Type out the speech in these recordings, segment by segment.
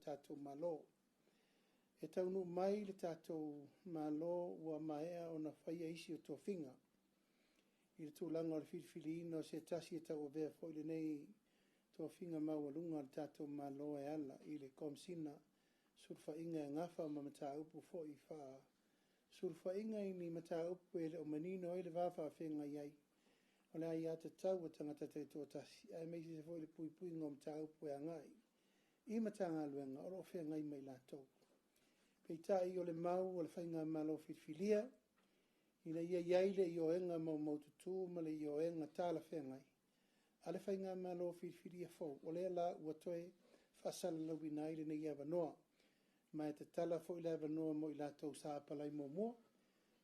tatou Malo. E taunuu mai le tatou Malo ua maea ona faia isi o tofiga i le tulaga o le filifiliina o se tasi e tauavea foi lenei tofiga maualuga a le tatou Malo e ala i le Komesina Sulufaiga e gafa ma mataupu foi faa-sulufaiga i ni mataupu e le o manino ai le va faafeagai ai o le aiatatau a tagata taitoatasi, aemaise foi le puipuiga o mataupu e agai i Matagaluega o lo o feagai ma i latou. Peitai o le mau a le Faigamalo filifilia, ina ia i ai le ioega maumaututu ma le ioega talafeagai a le Faigamalo filifilia fou, o lea la ua toe faasalalauina ai lenei avanoa. Ma e tatala foi le avanoa mo i latou sa apalai muamua,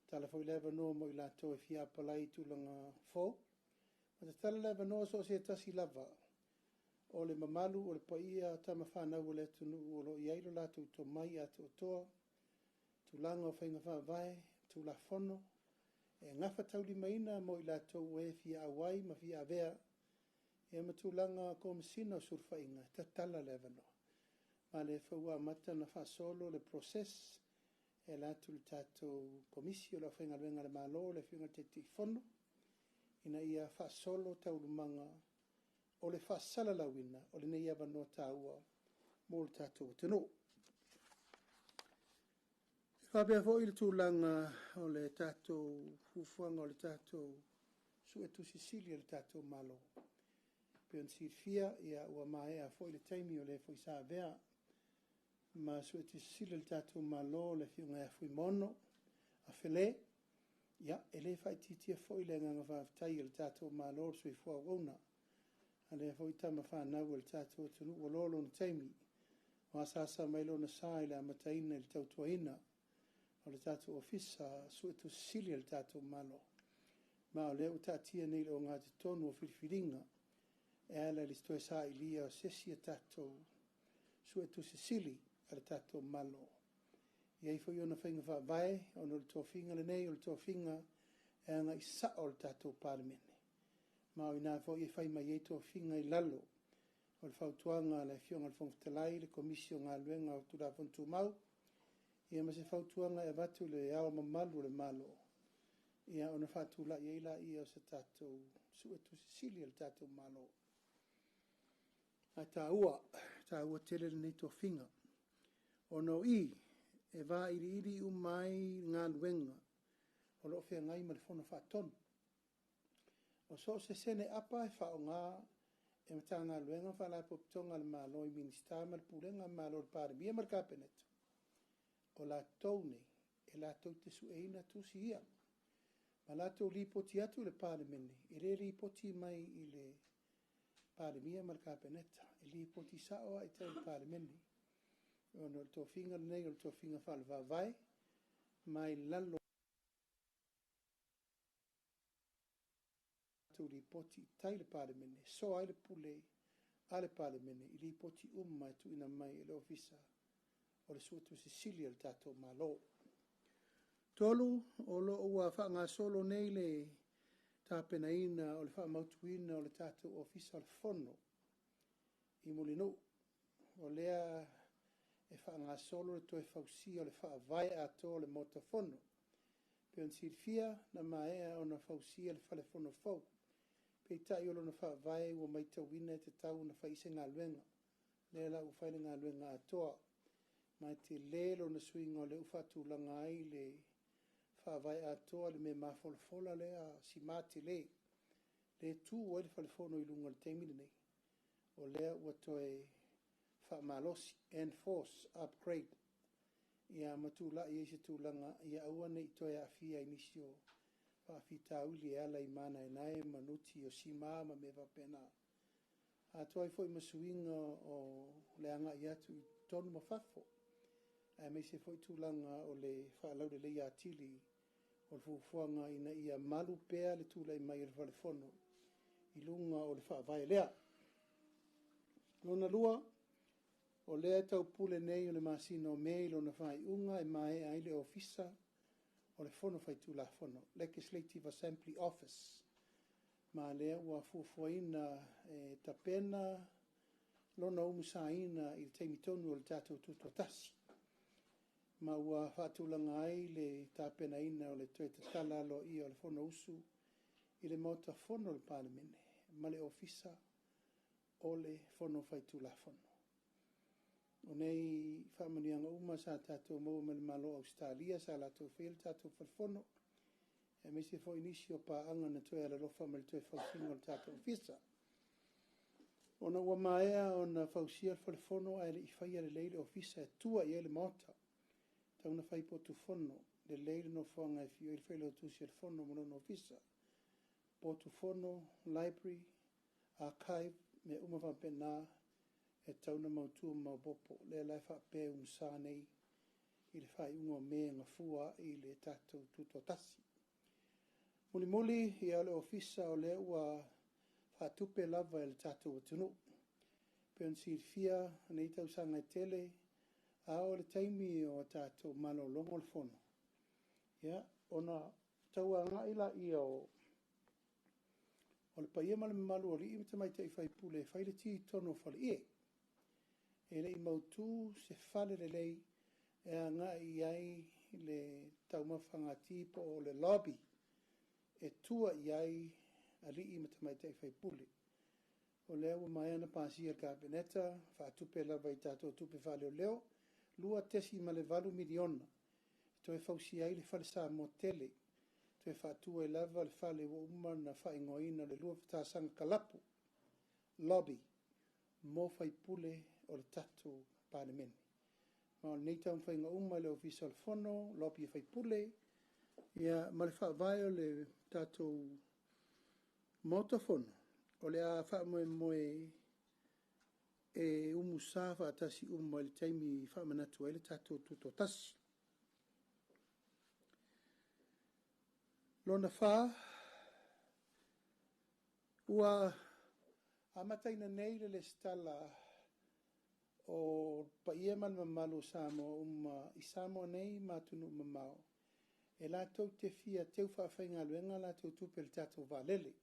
tatala foi le avanoa mo i latou e fia apalai i tulaga fou, ma tatala le avanoa so o se tasi lava o le mamalu o le paia tama fanau o le atunuu o lo o i ai lo latou tomai atoatoa, tulaga o faiga faavae, Tulafono, e gafataulimaina mo i latou e fia auai ma fia avea ia ma tulaga Komesina o Sulufaiga, e tatala le avanoa. Ma o lea foi ua amata ona faasolo le process e ala atu i le tatou Komisi o le Aufaigaluega a le Malo, le Afioga i le Taitaifono, ina ia faasolo taualumaga o le faasalalauina o lenei avanoa taua mo le tatou atunuu. E faapea foi le tulaga o le tatou fuafuaga o le tatou Suetusi Sili a le tatou Malo. E pei ona silafia, ia ua maea foi le taimi o le foi sa avea ma Suetusi Sili a le tatou Malo, le Afioga ia Fuimaono Afelé. Ia, e le faaitiitia foi le agaga faafetai o le tatou Malo i le soifua auauna a lea foi tama fanau a le tatou atunuu ua loa lona taimi, ua asaasa mai lona sa i le amataina i le tautuaina o le tatou Ofisa Suetusi Sili a le tatou Malo. Ma o lea ua taatia nei i le ogatotonu o filifiliga e ala i le toe sailia o se isi a tatou Suetusi Sili a le tatou Malo. E i ai foi ona faiga faavae, ona o le tofiga lenei o le tofiga e agai sao i le tatou Palemene. Ma o i ina foi e fai mai ai tofiga i lalo o le fautuaga a le Afioga i le Fofoga Fetalai, le Komisi o Galuega o Tulafono Tumau, ia ma se fautuaga e avatu i le Ao Mamalu o le Malo, ia ona faatulai ai lea o se tatou Suetusi Sili a le tatou Malo. Ae taua, taua tele lenei tofiga, ona o i e vailiili uma ai galuega o lo o feagai ma le Fono Faatonu. O so o se sene apa e faaaoga e Matagaluega ma Faalapotopotoga a le Malo i Minisita ma le Pulega a le Malo, le Palemia ma le Kapeneta, o latou nei e latou te sueina tusi ia ma latou lipoti atu i le Palemene. E le lipoti mai i le Palemia ma le Kapeneta, e lipoti sao lava i tai i le Palemene, ona o le tofiga lenei o le tofiga faale-Faavae, ma i lalo latou lipoti i tai i le Palemene, e soa ai le pule a le Palemene i lipoti uma e tuuina mai e le Ofisa o le Suetusi Sili a le tatou Malo. 3, o lo o ua faagasolo nei le tapenaina o le faamautuina o le tatou Ofisa o le Fono i Mulinuu. O lea e faagasolo le toe fausia o le faavae atoa o le Maota Fono. E pei ona silafia, na maea ona fausia le Fale Fono fou, peitai o lona faavae ua matauina e tatau ona fai se galuega. Lea la ua fai le galuega atoa, ma e tele lona suiga o lea ua faatulaga ai le faavae atoa i le mea mafolafola lea, sima tele, lea e tu ai le Fale Fono i luga i le taimi lenei, o lea ua toe faamalosi, enforce, upgrade, ia ma tulai ai se tulaga ia aua ne i toe aafia i nisi o faafitauli e ala i manaenae ma nuti o sima ma mea faapena. Atoa ai foi ma suiga o le agai atu i totonu ma fafo, aemaise foi tulaga o le faalauleleia atili o le fuafuaga ina ia malu pea le tulai mai o le Fale Fono i luga o le faavae lea. Lona lua, o lea e taupule nei o le masina o Me i lona faaiuga e maea ai le Ofisa o le Fono Faitulafono, Legislative Assembly Office, ma lea ua fuafuaina e tapena lona umusaina i le taimi tonu o le tatou tutoatasi. Ma ua faatulaga ai le tapenaina o le toe tatala aloaia o le Fonousu i le Maota Fono o le Palemene ma le Ofisa o le Fono Faitulafono. O nei faamanuiaga uma sa tatou maua mai le Malo o Ausetalia sa latou faia le tatou Fale Fono, aemaise foi nisi o paaga na toe alolofa mai i le toe fausiga o le tatou Ofisa. Ona ua maea ona fausia le Fale Fono ae le i faia lelei le Ofisa e tua i ai le Maota, e tatau ona fai potu fono, lelei le nofoaga e afio ai le Failautusi o le Fono ma lona Ofisa, potu fono, library, archive, mea uma faapena e tatau ona mautu ma maopoopo. O lea la e faapea e umusa nei i le faaiuga o Me e gafua i le tatou tutoatasi. Mulimuli, ia o le Ofisa o lea ua faatupe lava e le tatou atunuu. E pei ona silafia i nei tausaga e tele, a oo i le taimi o tatou malologa o le Fono, ia, ona tau agai lea o le paia ma le mamalu o alii ma tamaitai sui usufono e fai le ti i totonu o faleie. E le i mautu se fale lelei e agai i ai le taumafaga ti po o le lobby e tua i ai alii ma tamaitai sui usufono. O lea ua maea ona pasia e le Kapeneta, faatupe lava i tatou tupe faaleoleo, $2.8 miliona e toe fausia ai le Fale Samoa tele, toe faatu ai lava le fale ua uma ona faaigoaina o le Luafatasaga Kalapu Lobby mo sui usufono o le tatou Palemene. Ma o nei taumafaiga uma i le Ofisa o le Fono, lobby a sui usufono, ia ma le faavae o le tatou Maota Fono, o le a faamoemoe e umusa faatasi uma i le taimi e faamanatu ai le tatou Tutoatasi. Lona fa, ua amataina nei le resitala o paia ma le mamalu o Samoa uma i Samoa nei ma atunuu mamao e latou te fia teu faafaigaluega a latou tupe i le tatou vaalele.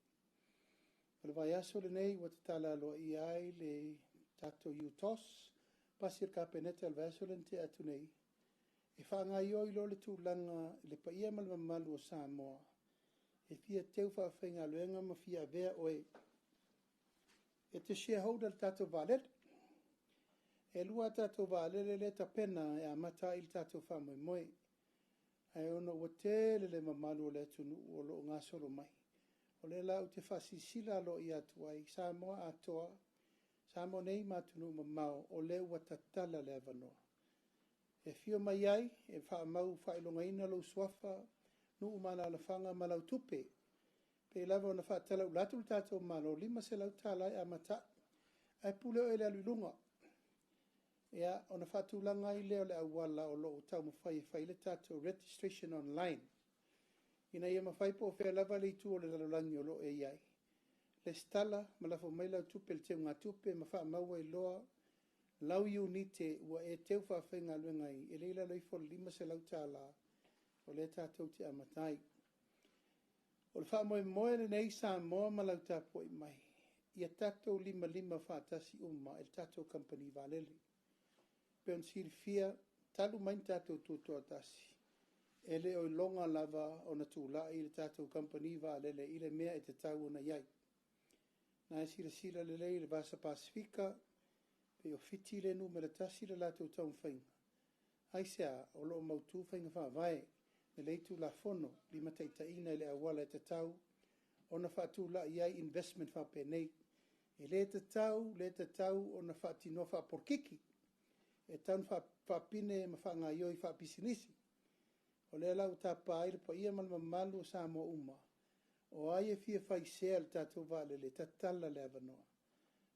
O le vaiaso lenei ua tatala aloaia ai le tatou UTOS, pasi e le Kapeneta i le vaiaso lea na tea atu nei, e faagaoioi loa le tulaga i le paia ma le mamalu o Samoa e fia teu faafaigaluega ma fia avea oe e te shareholder i le tatou vaalele. E lua a tatou vaalele lea e tapena e amata ai le tatou faamoemoe. Ae ona ua tele le mamalu o le atunuu o lo o gasolo mai, o lea la ou te faasilasila aloaia atu ai, Samoa atoa, Samoa nei ma atunuu mamao, o lea ua tatala le avanoa. E afio mai ai e faamau faailogaina lou suafa, nuu ma alaalafaga ma lau tupe. Pei lava ona faatalaula atu le tatou Malo, $500 e amata ai. Ae pule oe i le alu i luga. Ia, ona faatulaga ai lea o le auala o lo o taumafai e fai ai le tatou registration online, ina ia mafai po o fea lava le itu o le lalolagi o lo o e i ai, resitala ma lafo mai lau tupe i le teugatupe ma faamau ai loa lau iunite ua e teu faafaigaluega ai, e le i lalo ifo o le $500 o lea tatou te amata ai. O le faamoemoe lenei Samoa ma lau tapuai mai, ia tatou limalima faatasi uma i le tatou kamupani vaalele. E pei ona silafia, talu mai ona tatou tutoatasi, e le o iloga lava ona tulai le tatou kamupani vaalele i le mea e tatau ona i ai. Na e silasila lelei i le Vasa Pasefika, pei o Fiti lea e numera 1 le latou taumafaiga. Aisea? O lo o mautu faiga faavae, lelei Tulafono, limataitaiina i le auala e tatau ona faatulai ai investment faapenei. E le tatau, le tatau ona faatinoa faapolokiki. E tatau ona faapine ma faagaoioi faapisinisi. O lea la ua tapa ai le paia ma le mamalu o Samoa uma, o ai e fia fai sea i le tatou vaalele, tatala le avanoa.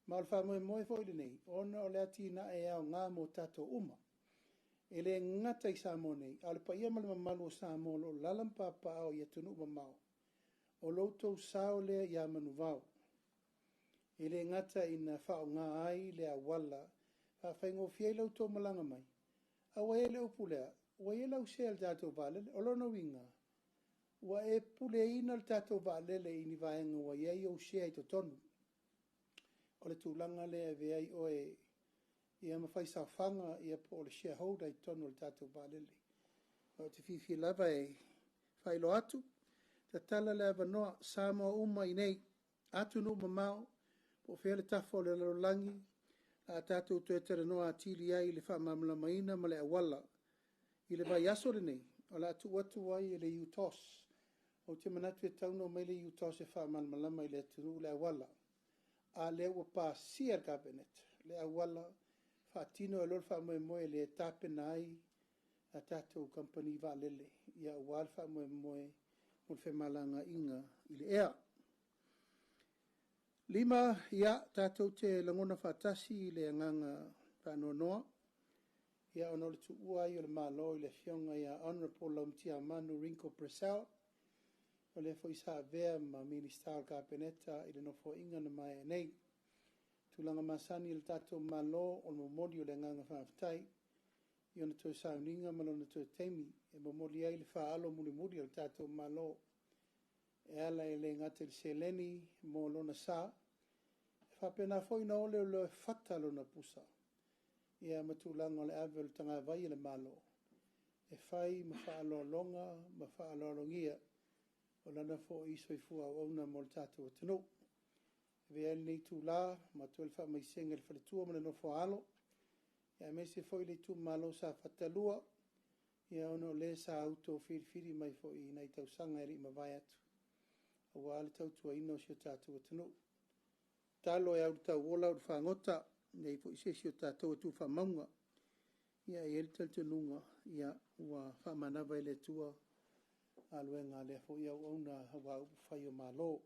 Ma o le faamoemoe foi lenei, ona o le atinae e aoga mo tatou uma. E le gata i Samoa nei, a o le paia ma le mamalu o Samoa o lo o alaala ma papaaao i atunuu mamao, o lo outou sao lea ia Manuvao. E le gata ina faaaoga ai le auala e faafaigofie ai lo outou malaga mai, a ua i ai le upu lea, ua i ai lau sea i le tatou vaalele. O lona uiga, ua e puleaina le tatou vaalele i ni vaega ua i ai ou share i totonu. o le tulaga lea e avea ai oe ia ma faisaofaga ia po o le shareholder i totonu o le tatou vaalele. Ou te fiafia lava e faailoa atu, tatala le avanoa Samoa uma i nei, atunuu mamao, po o fea le tafa o le lalolagi, a tatou toe talanoa atili ai i le faamalamalamaina ma le auala. I le vaiaso lenei, o le a tuu atu ai e le UTOS. Ou te manatu e tatau ona omai le UTOS e faamalamalama i le atunuu le auala, a lea ua pasia e le Kapeneta le auala, faatino ai loa le faamoemoe lea e tapena ai a tatou kamupani vaalele, aua le faamoemoe mo le femalagaaiga i le ea. 5, ia, tatou te lagona faatasi i le agaga faanoanoa, ia ona o le tuua ai o le Malo i le Afioga ia Honourable Laumatiamanu Ringo Purcell, o le foi sa avea ma Minisita o le Kapeneta i le Nofoaiga na mavae nei. O tulaga masani a le tatou Malo, o le momoli o le agaga faafetai i ona toe sauniga ma lona toe taimi e momoli ai le faaalo mulimuli o le tatou Malo e ala e le gata i le seleni mo lona sa, e faapena foi ona ole loa e fata lona pusa, ia ma tulaga o le ave o le tagavai a le Malo e fai ma faaaloaloga ma faaaloalogia o lana foi soifua auauna mo le tatou atunuu. E avea ai lenei itula e avatu ai le faamaisega i le faletua ma le nofo a alo, aemaise foi le itumalo o Safata 2, ia ona o le sa outou filifili mai foi i nai tausaga e le i mavae atu, aua le tautuaina o si o tatou atunuu. Tatalo e au i le tauola au i le fagota, e leai foi se isi o tatou e tu faamauga. Ia e i ai le talitonuga, ia, ua faamanava e le Atua galuega a lea foi auauna aua upufai o Malo.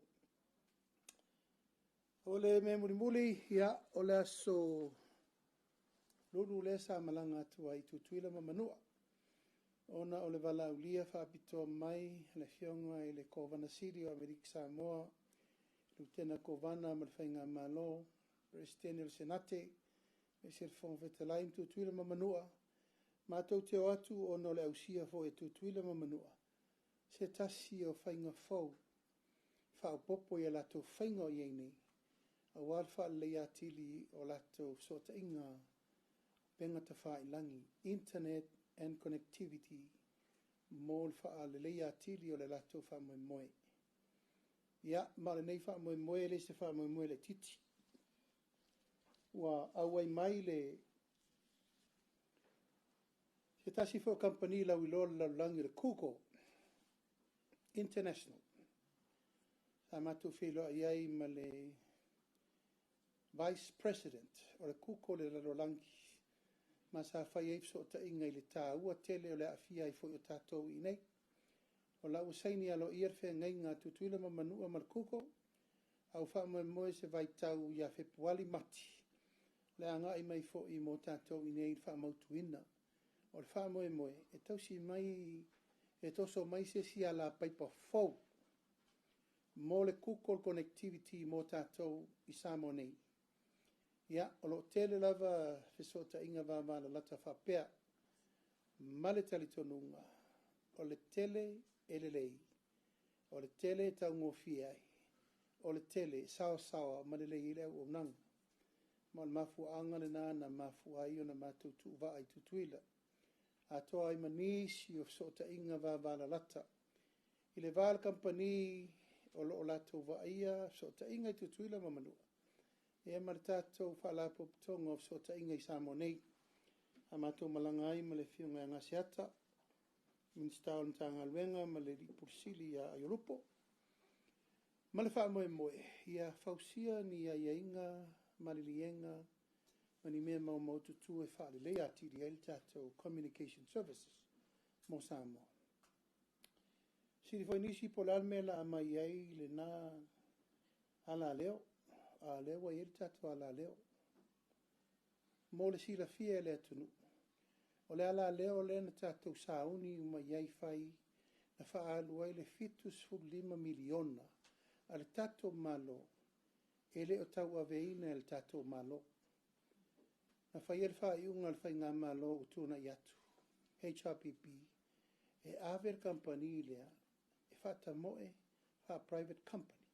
O le mea mulimuli, ia, o le aso Lulu lea sa malaga atu ai i Tutuila ma Manua, ona o le valaaulia faapitoa mai a le Afioga i le Kovana Sili o Amerika Samoa, Lutena Kovana ma le Faigamalo, Peresetene o le Senate, aemaise le Fofoga Fetalai ma Tutuila ma Manua, matou te o atu ona o le ausia foi e Tutuila ma Manua se tasi o faiga fou faaopoopo i a latou faiga o i ai nei, aua le faaleleia atili o latou fesootaiga upega tafailagi, internet and connectivity, mo le faaleleia atili o le latou faamoemoe. Ia, ma o lenei faamoemoe e le se faamoemoe laitiiti. Ua auai mai le se tasi foi o kamupani lauiloa o le lalolagi o le Google International. Sa matou feiloai ai ma le Vice President o le Google i le lalolagi, ma sa fai ai fesootaiga i le taua tele o le aafia ai foi o tatou i inei. O la ua saini aloaia le feagaiga a Tutuila ma Manua ma le Google, a ua faamoemoe i se vaitau ia Fepuari, Mati, o le agai mai foi mo tatou i inei i le faamautuina. O le faamoemoe, e tausi mai, e toso mai se isi alapaipa fou mo le Google Connectivity mo tatou i Samoa nei. Ia, o lo o tele lava fesootaiga vavalalata faapea, ma le talitonuga, o le tele e lelei, o le tele e taugofie ai, o le tele e saoasaoa ma lelei ai le auaunaga. Ma o le mafuaaga lena na mafua ai ona matou tuuvaa i Tutuila, atoa ai ma nisi o fesootaiga vavalalata i le va o le kamupani o lo o latou vaaia fesootaiga i Tutuila ma Manua, ia ma le tatou Faalapotopotoga o Fesootaiga i Samoa nei. Sa matou malaga ai ma le Afioga ia Gaseata, Minisita o le Matagaluega ma le Alii Pule Sili ia Aiolupo, ma le faamoemoe, ia fausia ni aiaiga, maliliega ma ni mea maumaututu e faaleleia atili ai le tatou communication services mo Samoa. Fesili foi nisi po o le a le mea o le a aumai ai lena alaleo, a o lea ua i ai le tatou alaleo. Mo le silafia e le atunuu, o le alaleo lea na tatou sauni uma i ai fai, na faaalu ai le $75 miliona a le tatou Malo, e le o tauaveina e le tatou Malo. Na faia le faaiuga a le Faigamalo ua tuanai atu, HRPP, e ave le kamupani lea e faatamoe faa-private company.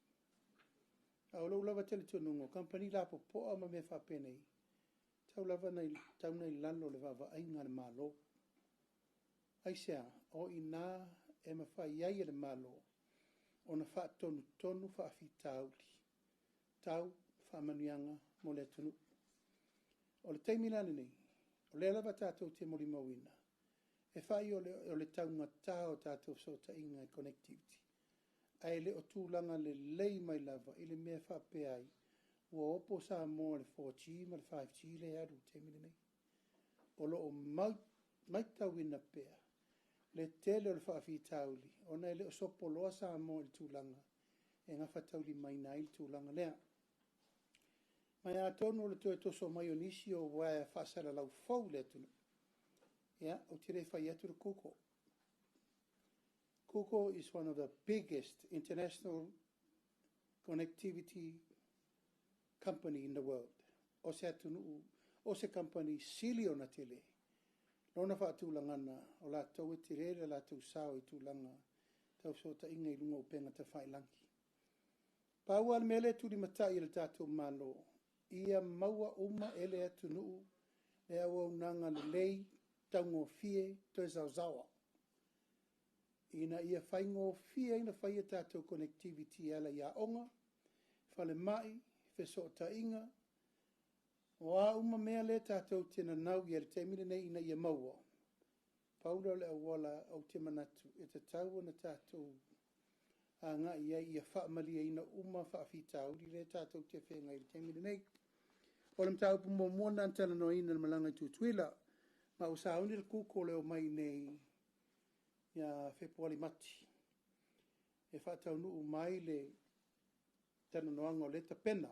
A o lou lava talitonuga, o kamupani lapopoa ma mea faapenei, tau lava na tau na i lalo o le vaavaaiga a le Malo. Aisea? O i ina e mafai ai e le Malo ona faatonutonu faafitauli tau faamanuiaga mo le atunuu. O le taimi la lenei, o lea lava tatou te molimauina, e fai o le taugata o tatou fesootaiga e connectivity, ae le o tulaga lelei mai lava i le mea e faapea ai, ua opo Samoa i le 4G ma le 5G lea e alu i le taimi lenei. O lo o matauina pea le tele o le faafitauli, ona e le o sopoloa Samoa i le tulaga e gafataulimaina ai le tulaga lea. Ma e atonu o le toe toso mai o nisi o uaea faasalalau fou i le atunuu, ia, ou te le fai atu le Google. Google is one of the biggest international connectivity company in the world. O se atunuu, o se kamupani sili ona tele lona faatulagaga, o latou e tele le latou sao i tulaga tau fesootaiga i luga o upega tafailagi. Pau lava le mea lea e tulimatai e le tatou Malo, ia maua uma e le atunuu le auaunaga lelei, taugofie, toe saosaoa, ina ia faigofie ai ona fai a tatou connectivity e ala i aoga, falemai, fesootaiga, o a uma mea lea tatou te nanau i ai i le taimi lenei ina ia maua. Pau lea o le auala ou te manatu e tatau ona tatou agai i ai ia faamalieina uma faafitauli lea tatou te feagai i le taimi lenei. O le mataupu muamua lena na talanoaina i le malaga i Tutuila, ma ua sauni le Google e omai i inei ia Fepuari Mati e faataunuu mai le talanoaga o lea e tapena.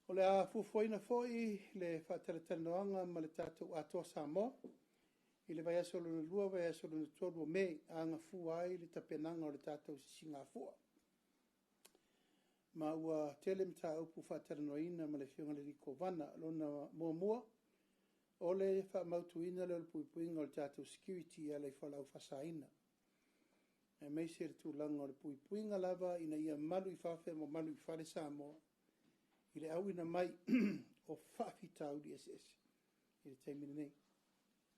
O le a fuafuaina foi le faatalatalanoaga ma le tatou Atoa Samoa i le vaiaso lona lua, vaiaso lona tolu o Me, agafua ai le tapenaga o le tatou sisigafua. Ma ua tele mataupu faatalanoaina ma le Afioga i le Kovana. Lona muamua, o le faamautuina lea o le puipuiga o le tatou security e ala i fualaau faasaina, aemaise le tulaga o le puipuiga lava ina ia malu i fafo ma malu i fale Samoa i le auina mai o faafitauli eseese i le taimi lenei.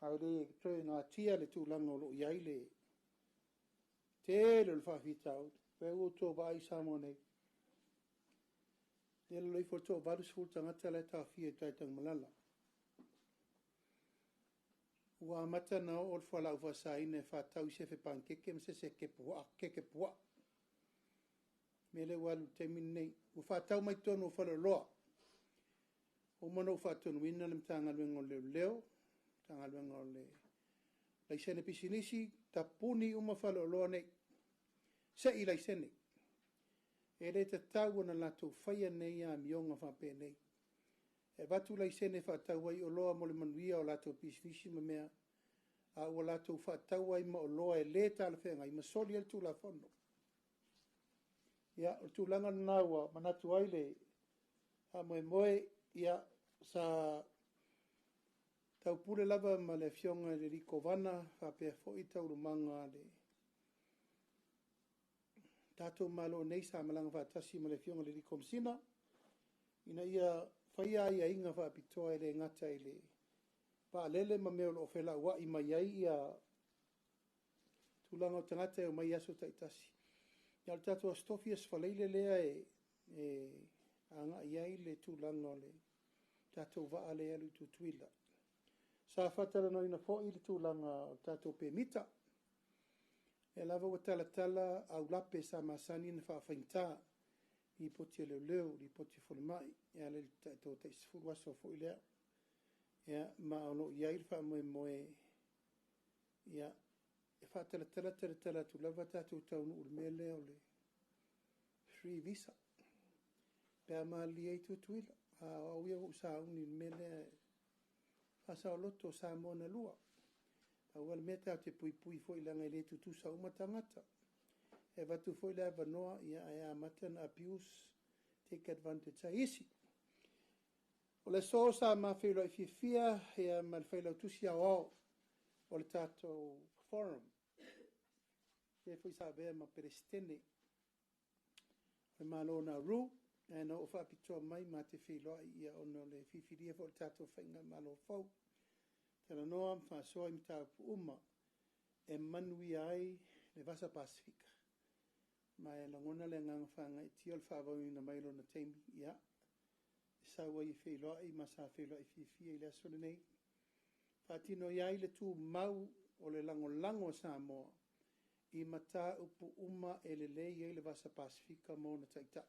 Ae le toe natia le tulaga o lo o i ai le tele o le faafitauli. O lea ua outou vaai i Samoa nei, i lalo ifo o le toa-80 tagata la e taofia i tai i Tanumalala. Ua amata ona oo le fualaau faasaina e faatau i sefe panikeke ma se keke puaa. O le mea lea ua alu i le taimi lenei. Ua faatau mai totonu o faleoloa. Ua uma ona ou faatonuina le Matagaluega o Leoleo, Matagaluega o le Laisene Pisinisi, tapuni uma faleoloa nei, se i laisene. E le tatau ona latou faia nei amioga faapenei. E avatu laisene e faatau ai oloa mo le manuia o latou pisinisi ma mea, a ua latou faatau ai ma oloa e le talafeagai ma soli ai le Tulafono. Ia, o le tulaga lena ua manatu ai le faamoemoe, ia, sa taupule lava ma le Afioga i le Kovana faapea foi taualumaga a le tatou Malo nei sa malaga faatasi ma le Afioga i le Komesina, ina ia faia aiaiga faapitoa e le gata i le vaalele ma mea o lo o felauai mai ai ia tulaga o tagata e omai i aso taitasi. A o le tatou Aso Tofi, Aso Faraile lea e agai ai le tulaga o le tatou vaa lea e alu i Tutuila. Sa faatalanoaina foi le tulaga o le tatou pemita. O lea lava ua talatala aulape sa masani ona faafaigata, lipoti a leoleo, lipoti a falemai, e ala i le tai 10 aso foi lea. Ia, ma o lo o i ai le faamoemoe, ia, e faatalatala talatala atu lava tatou taunuu i le mea lea o le free visa, pe a malilie ai Tutuila. A o au ia ua ou sauni i le mea lea e faasaoloto Samoa na lua. Pau lava le mea tatou te puipui foi leaga e le tutusa uma tagata. E avatu foi le avanoa, ia, ae amata ona abuse, take advantage ai isi. O le aso sa ma feiloai fiafia ia, ma le Failautusi Aoao o le tatou forum, lea foi sa avea ma Peresetene. le Malo o Nauru, ae na oo faapitoa mai ma te feiloai ia ona o le filifilia foi o le tatou faigamalo fou. Talanoa ma faasoa i mataupu uma e manuia ai le Vasa Pasefika. Ma e lagona le agaga faagaeetia o le faaauauina mai lona taimi, ia, e sau ai e feiloai ma sa feiloai fiafia i le aso lenei. Faatino ai le tumau o le lagolago a Samoa i mataupu uma e lelei ai le Vasa Pasefika ma ona taitai.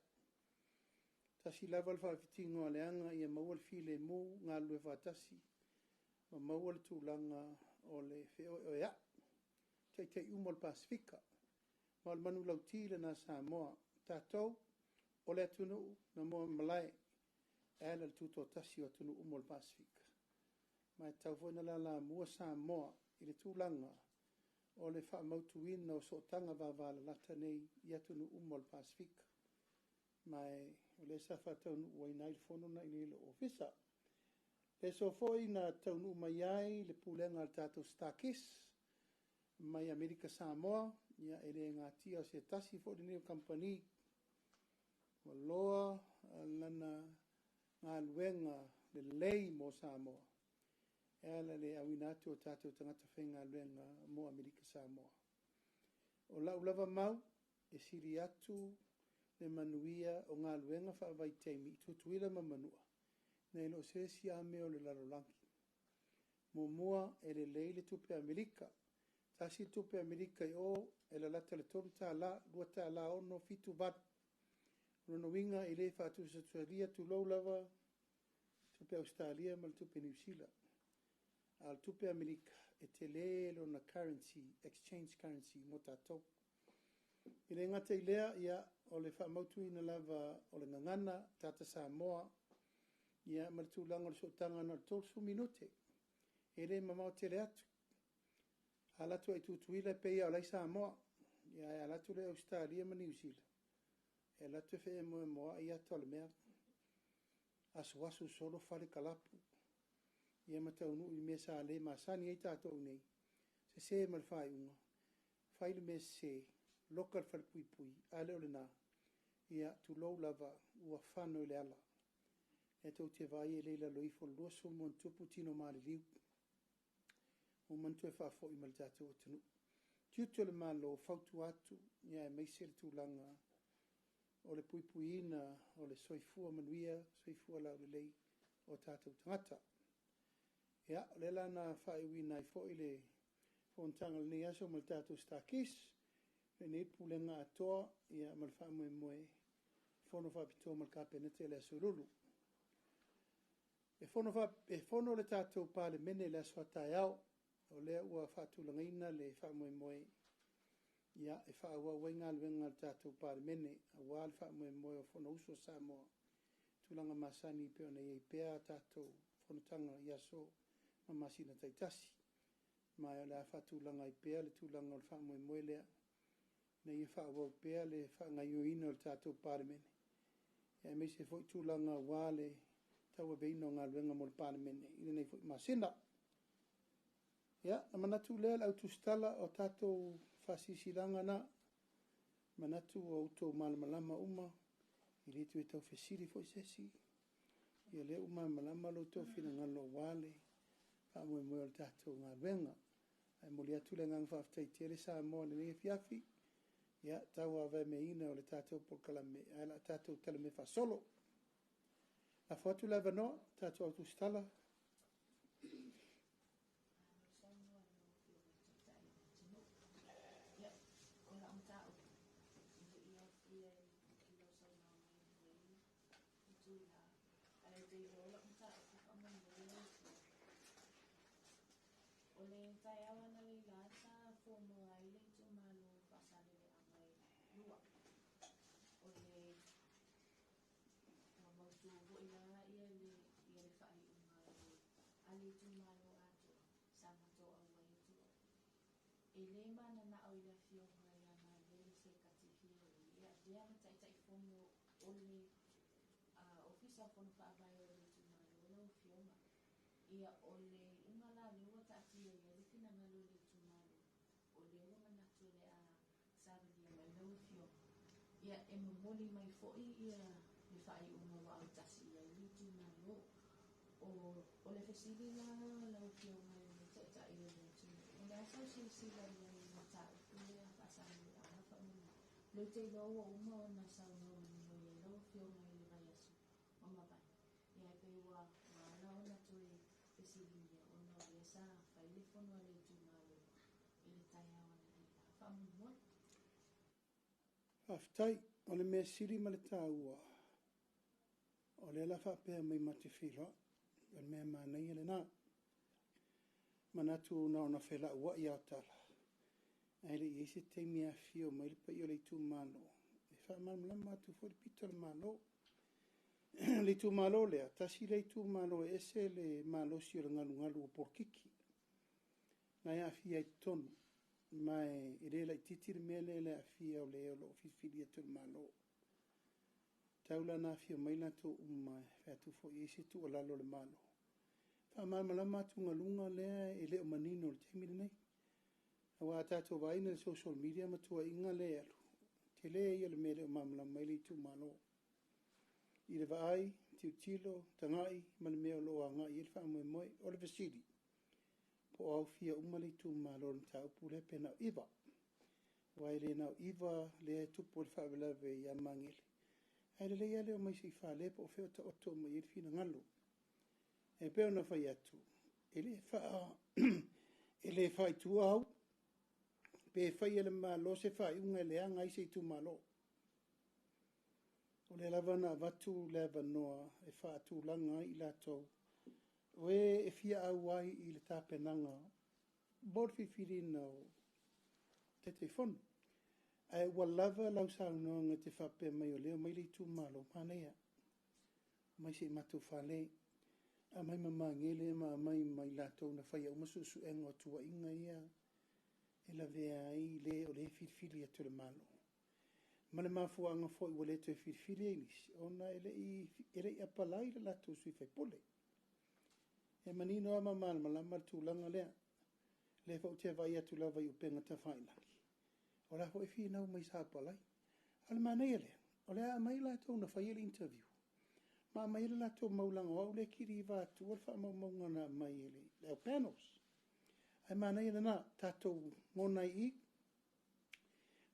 Tasi lava le faafitiga o aleaga ia maua le filemu, galulue faatasi ma maua le tulaga o le feoeoeai, taitai uma o le Pasefika. Ma o le manulauti lena a Samoa, tatou o le atunuu na moamalae e ala i le tutoatasi o atunuu uma o le Pasefika. Ma e tatau foi ona lalamua Samoa i le tulaga o le faamautuina o sootaga vavalalata nei i atunuu uma o le Pasefika. Ma o lea sa faataunuuina ai le fono lena i lou ofisa. Le aso foi na taunuu mai ai le pulega a le tatou StarKist mai Amerika Samoa, ia e le natia o se tasi foi lenei o kamupani ua loa lana galuega lelei mo Samoa e ala i le auina atu o tatou tagata faigaluega mo Amerika Samoa. O lau lava mau, e sili atu le manuia o galuega faavaitaimi i Tutuila ma Manua, nai lo se isi lava mea o le lalolagi. Muamua, e lelei le tupe Amerika. Tasi le tupe Amerika i o, e lalata i le $3, $2.67, 8. O lona uiga e le faatusatusalia, tulou lava, tupe Ausetalia ma le tupe Niu Sila. A o le tupe Amerika, e tele lona currency, exchange currency mo tatou. E le gata i lea, ia, o le faamautuina lava o le gagana, tagata Samoa, ia, ma le tulaga o le sootaga na o le 30 minute. E le mamao tele atu. A alu atu ai i Tutuila e pei lava o la e i Samoa. Ia, ae a alu atu loa i Ausetalia ma Niu Sila, e alu atu e feemoemoai ata o le mea, asuasu solo fale kalapu, ia ma taunuu i mea sa le masani ai tatou i inei, sese ma le faaiuga, fai le mea sese, loka le falepuipui, a le o lena, ia tulou lava, ua fano i le ala. E tou te vaai e le i lalo ifo o le 20 ma ona tupu tino maliliu, ua uma ona toe faafoi mai i le tatou atunuu. Tiute o le Malo, fautua atu, ia aemaise le tulaga o le puipuiina o le soifua manuia, soifua laulelei o tatou tagata. Ia, o lea la na faaiuina ai foi le fonotaga o lenei aso ma le tatou StarKist, lenei pulega atoa, ia ma le faamoemoe, fono faapitoa ma le Kapeneta i le aso Lulu. E fono le tatou Palemene i le aso a taeao, o lea ua faatulagaina le faamoemoe, ia, e faaauau ai galuega a le tatou Palemene, aua le faamoemoe o Fonousu a Samoa, tulaga masani e pei ona i ai pea tatou fonotaga i aso ma masina taitasi. Ma o le a faatulaga ai pea le tulaga o le faamoemoe lea, ina ia faaauau pea le faagaoioiina o le tatou Palemene, aemaise foi tulaga aua le tauaveina o galuega mo le Palemene i lenei foi masina. Ia, ona manatu lea le au tusitala o tatou faasilasilaga na, manatu ua outou malamalama uma, e le toe tau fesili foi se isi, ia lea ua malamalama lo outou finagalo aua le faamoemoe o le tatou galuega. Ae momoli atu le agaga faafetai tele Samoa i lenei afiafi, ia, tauavameaina o le tatou polokalame, ae o le a tatou talamea faasolo. Lafo atu le avanoa, tatou au tusitala. O le taeao analeila sa fonoa ai le itumalo o Faasaleleaga e 2. O le ua mautu foi la ia le ia le faaiuga a le itumalo atoa sa matou auai atu ai. E le mananao i le afioga ia Galele Sekati Fiaui e avea ma Taitaifono o le Ofisa o Fono Faavae o le itumalo lau afioga. Ia, o le iuga la lea ua taatia i ai le finagalo o le itumalo, o lea ua manatu o le a savalia mai lau afioga. Ia, e momoli mai foi ia le faaiuga ua autasi i ai le itumalo. O le fesili la lau Afioga i le Taitai o le atunuu, o le a sau silasila i ai i le mataupu lea Faasaleleaga faamolemole? O lea ou te iloa ua uma ona saunoa manino i ai lau Afioga i le vaiaso ua mavae. Ia, ae pei ua ala ona toe fesiligia ona o lea sa fai le fono a le itumalo i le taeao analeila faamolemole. Faafetai. O le mea sili ma le taua, o lea la faapea mai ma te feiloai. O le mea manaia lena. Manatu na ona felauai lava o tala, ae le i i ai se taimi e afifio mai le paia o le itumalo, e faamalamalama atu foi le pito o le Malo. O le itumalo lea, tasi lea itumalo e ese le malosi o le galugalu o polokiki. Na e aafia ai i totonu, ma e le laitiiti le mea lea i le aafia o le o lo o filifilia atu e le Malo. Tau la na afifio mai latou uma e fai atu foi i ai se tuualalo a le Malo. Faamalamalama atugaluga lea e le o manino i le taimi lenei. Aua a tatou vaai i le social media ma tuuaiga lea e alu, tele ia o le mea e le o malamalama ai le itumalo. I le vaai, tilotilo, tagai ma le mea o lo o agai i ai le faamoemoe. O le fesili, po o aofia uma le itumalo i le mataupu lea pe na o 9. Aua e le na o 9 lea e tupu ai le faalavelave ia Magele, ae lelei lava le omai se i fale po o fea o taoto uma i ai le finagalo. E pei ona fai atu, e le faaitua au, pe fai e le Malo se faaiuga e leaga ai se itumalo. O lea lava na avatu le avanoa e faatulaga ai i latou o e fia auai i le tapenaga mo le filifiliina o Taitaifono. Ae ua lava lau saunoaga e te faapea mai o lea e omai le itumalo, manaia, omai se i matou fale, aumai ma Magele ma aumai ma i latou na faia uma suesuega o tuuaiga ia e lavea ai le o lea e filifili atu e le Malo. Ma le mafuaaga foi ua le toe filifili ai nisi, ona e le i apalai le latou sui faipule. E manino lava ma malamalama le tulaga lea. Lea foi ou te vaai atu lava i upega tafailagi, o la foi e finau mai sa apalai. A o le manaia lea, o le a aumai latou na faia le interview, ma aumai le latou maulaga o au lea e kiliva atua le faamaumauga na aumai e le au panels. Ae manaia lena, tatou gona ai i i.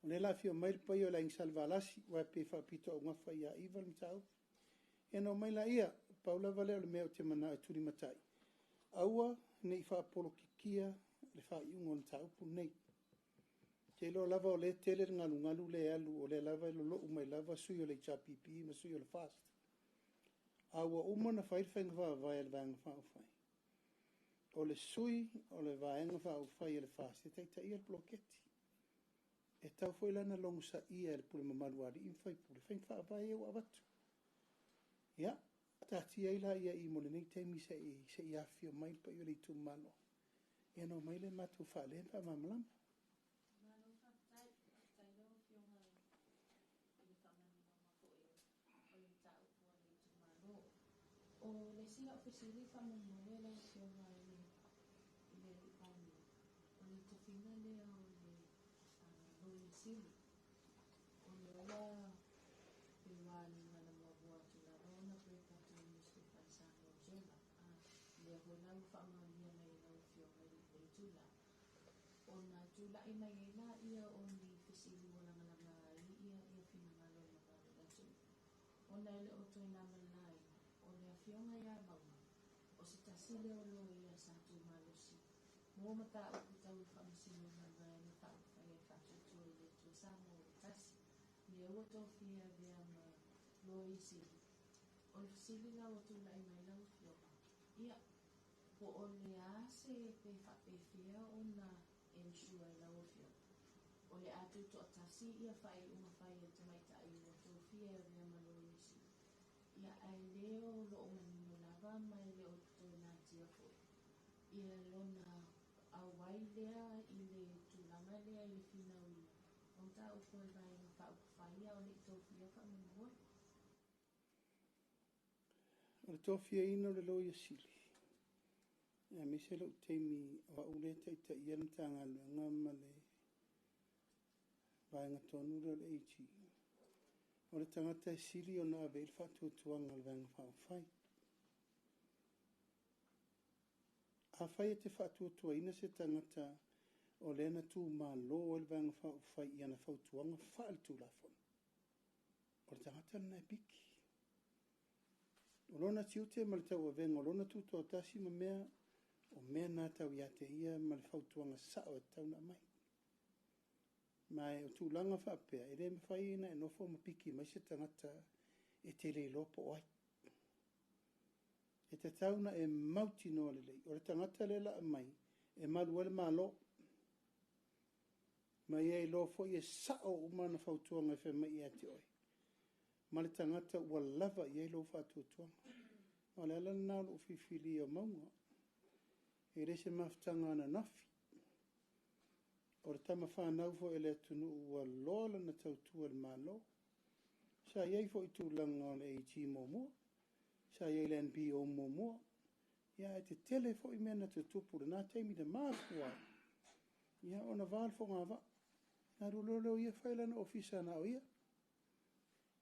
O lea la afio mai le paia o le Aiga Salevalasi, aua e pei e faapitoaugafa ia Iva le mataupu. Ia ona omai laia, pau lava lea o le mea ou te manao e tulimatai, aua ne i faapolokikia le faaiuga o le mataupu lenei. Ou te iloa lava o lea e tele le galugalu lea e alu, o lea lava e lolou mai lava sui o le HRPP ma sui o le FAST. A ua uma ona fai le faiga faavae a le Vaega Faaupufai, o le sui o le Vaega Faaupufai a le FAST e taitaia le poloketi. E tatau foi la ona logosaia e le pule mamalu a alii ma faipule faiga faavae ia ua avatu. Ia, taatia ai laia i mo lenei taimi se i afifio mai le paia o le itumalo, ia ona omai lea matou faalea ma faamalamalama. Malo faafetai. Faafetai lau Afioga i le faamaninoga foi o le mataupu a le itumalo. O le isi lau fesili faamolemole lau Afioga i le Palemia, o le tofiga lea o le Loia Sili. O lea ua pei ua agiga muamua atu lava ona break atu i le newspaper a le Samoa Observer. Lea foi la ua faamaonia mai e lau Afioga i lenei itula. Ona tulai mai ai laia o ni fesili ua lagalaga ai ia finagalo o le mamalu o le atunuu. Ona e le o toe na ma le laina, o le Afioga ia Mauga, o se tasi lea o loia sa tumalosi mo mataupu tau le Faamasinoga a le Vaega Faaupufai a le Faatuatua i le Atua Samoa ua Tasi. Lea ua tofia e avea ma Loia Sili. O le fesili la ua tulai mai lau Afioga, ia, po o le a se pe faapefea ona ensure e lau Afioga o le a tutoatasi ia faaiuga fai a le tamaitai ua tofia e avea ma Loia Sili. Ia, ae le o loo manino lava ma e le o toe natia foi ia lona auai lea i le tulaga lea i le finauina o mataupu a le Vaega Faaupufai a o le i tofia faamolemole. O le tofiaina o le Loia Sili, aemaise lou taimi o au lea e taitaia le Matagaluega ma le vaega tonu lea o le AG. O le tagata e sili ona ave i ai le faatuatuaga a le Vaega Faaupufai. Afai e te faatuatuaina se tagata o lea na tumalo ai le Vaega Faaupufai i ana fautuaga faale-Tulafono, o le tagata lena e piki. O lona tiute ma le tauavega o lona tutoatasi ma mea, o mea na tau ia te ia ma le fautuaga sao e tatau ona aumai. Ma o tulaga faapea, e le mafai ona e nofo ma piki mai se tagata e te le iloa po o ai. E tatau ona e mautinoa lelei, o le tagata lea o le a aumai, e malu ai le Malo. Ma ia iloa foi e sao uma ana fautuaga e fai mai ia te oe, ma le tagata ua lava i ai lou faatuatuaga. O le ala lena o lou filifilia o Mauga. E le se mafutaga ananafi. O le tama fanau foi a le atunuu ua loa lana tautua i le Malo. Sa i ai foi i tulaga o le AG muamua, sa i ai i le NPO muamua, ia ae tetele foi mea na tutupu i lena taimi na mafua ai ona va le fogavaa. Na alu loa lea o ia fai lana ofisa na o ia.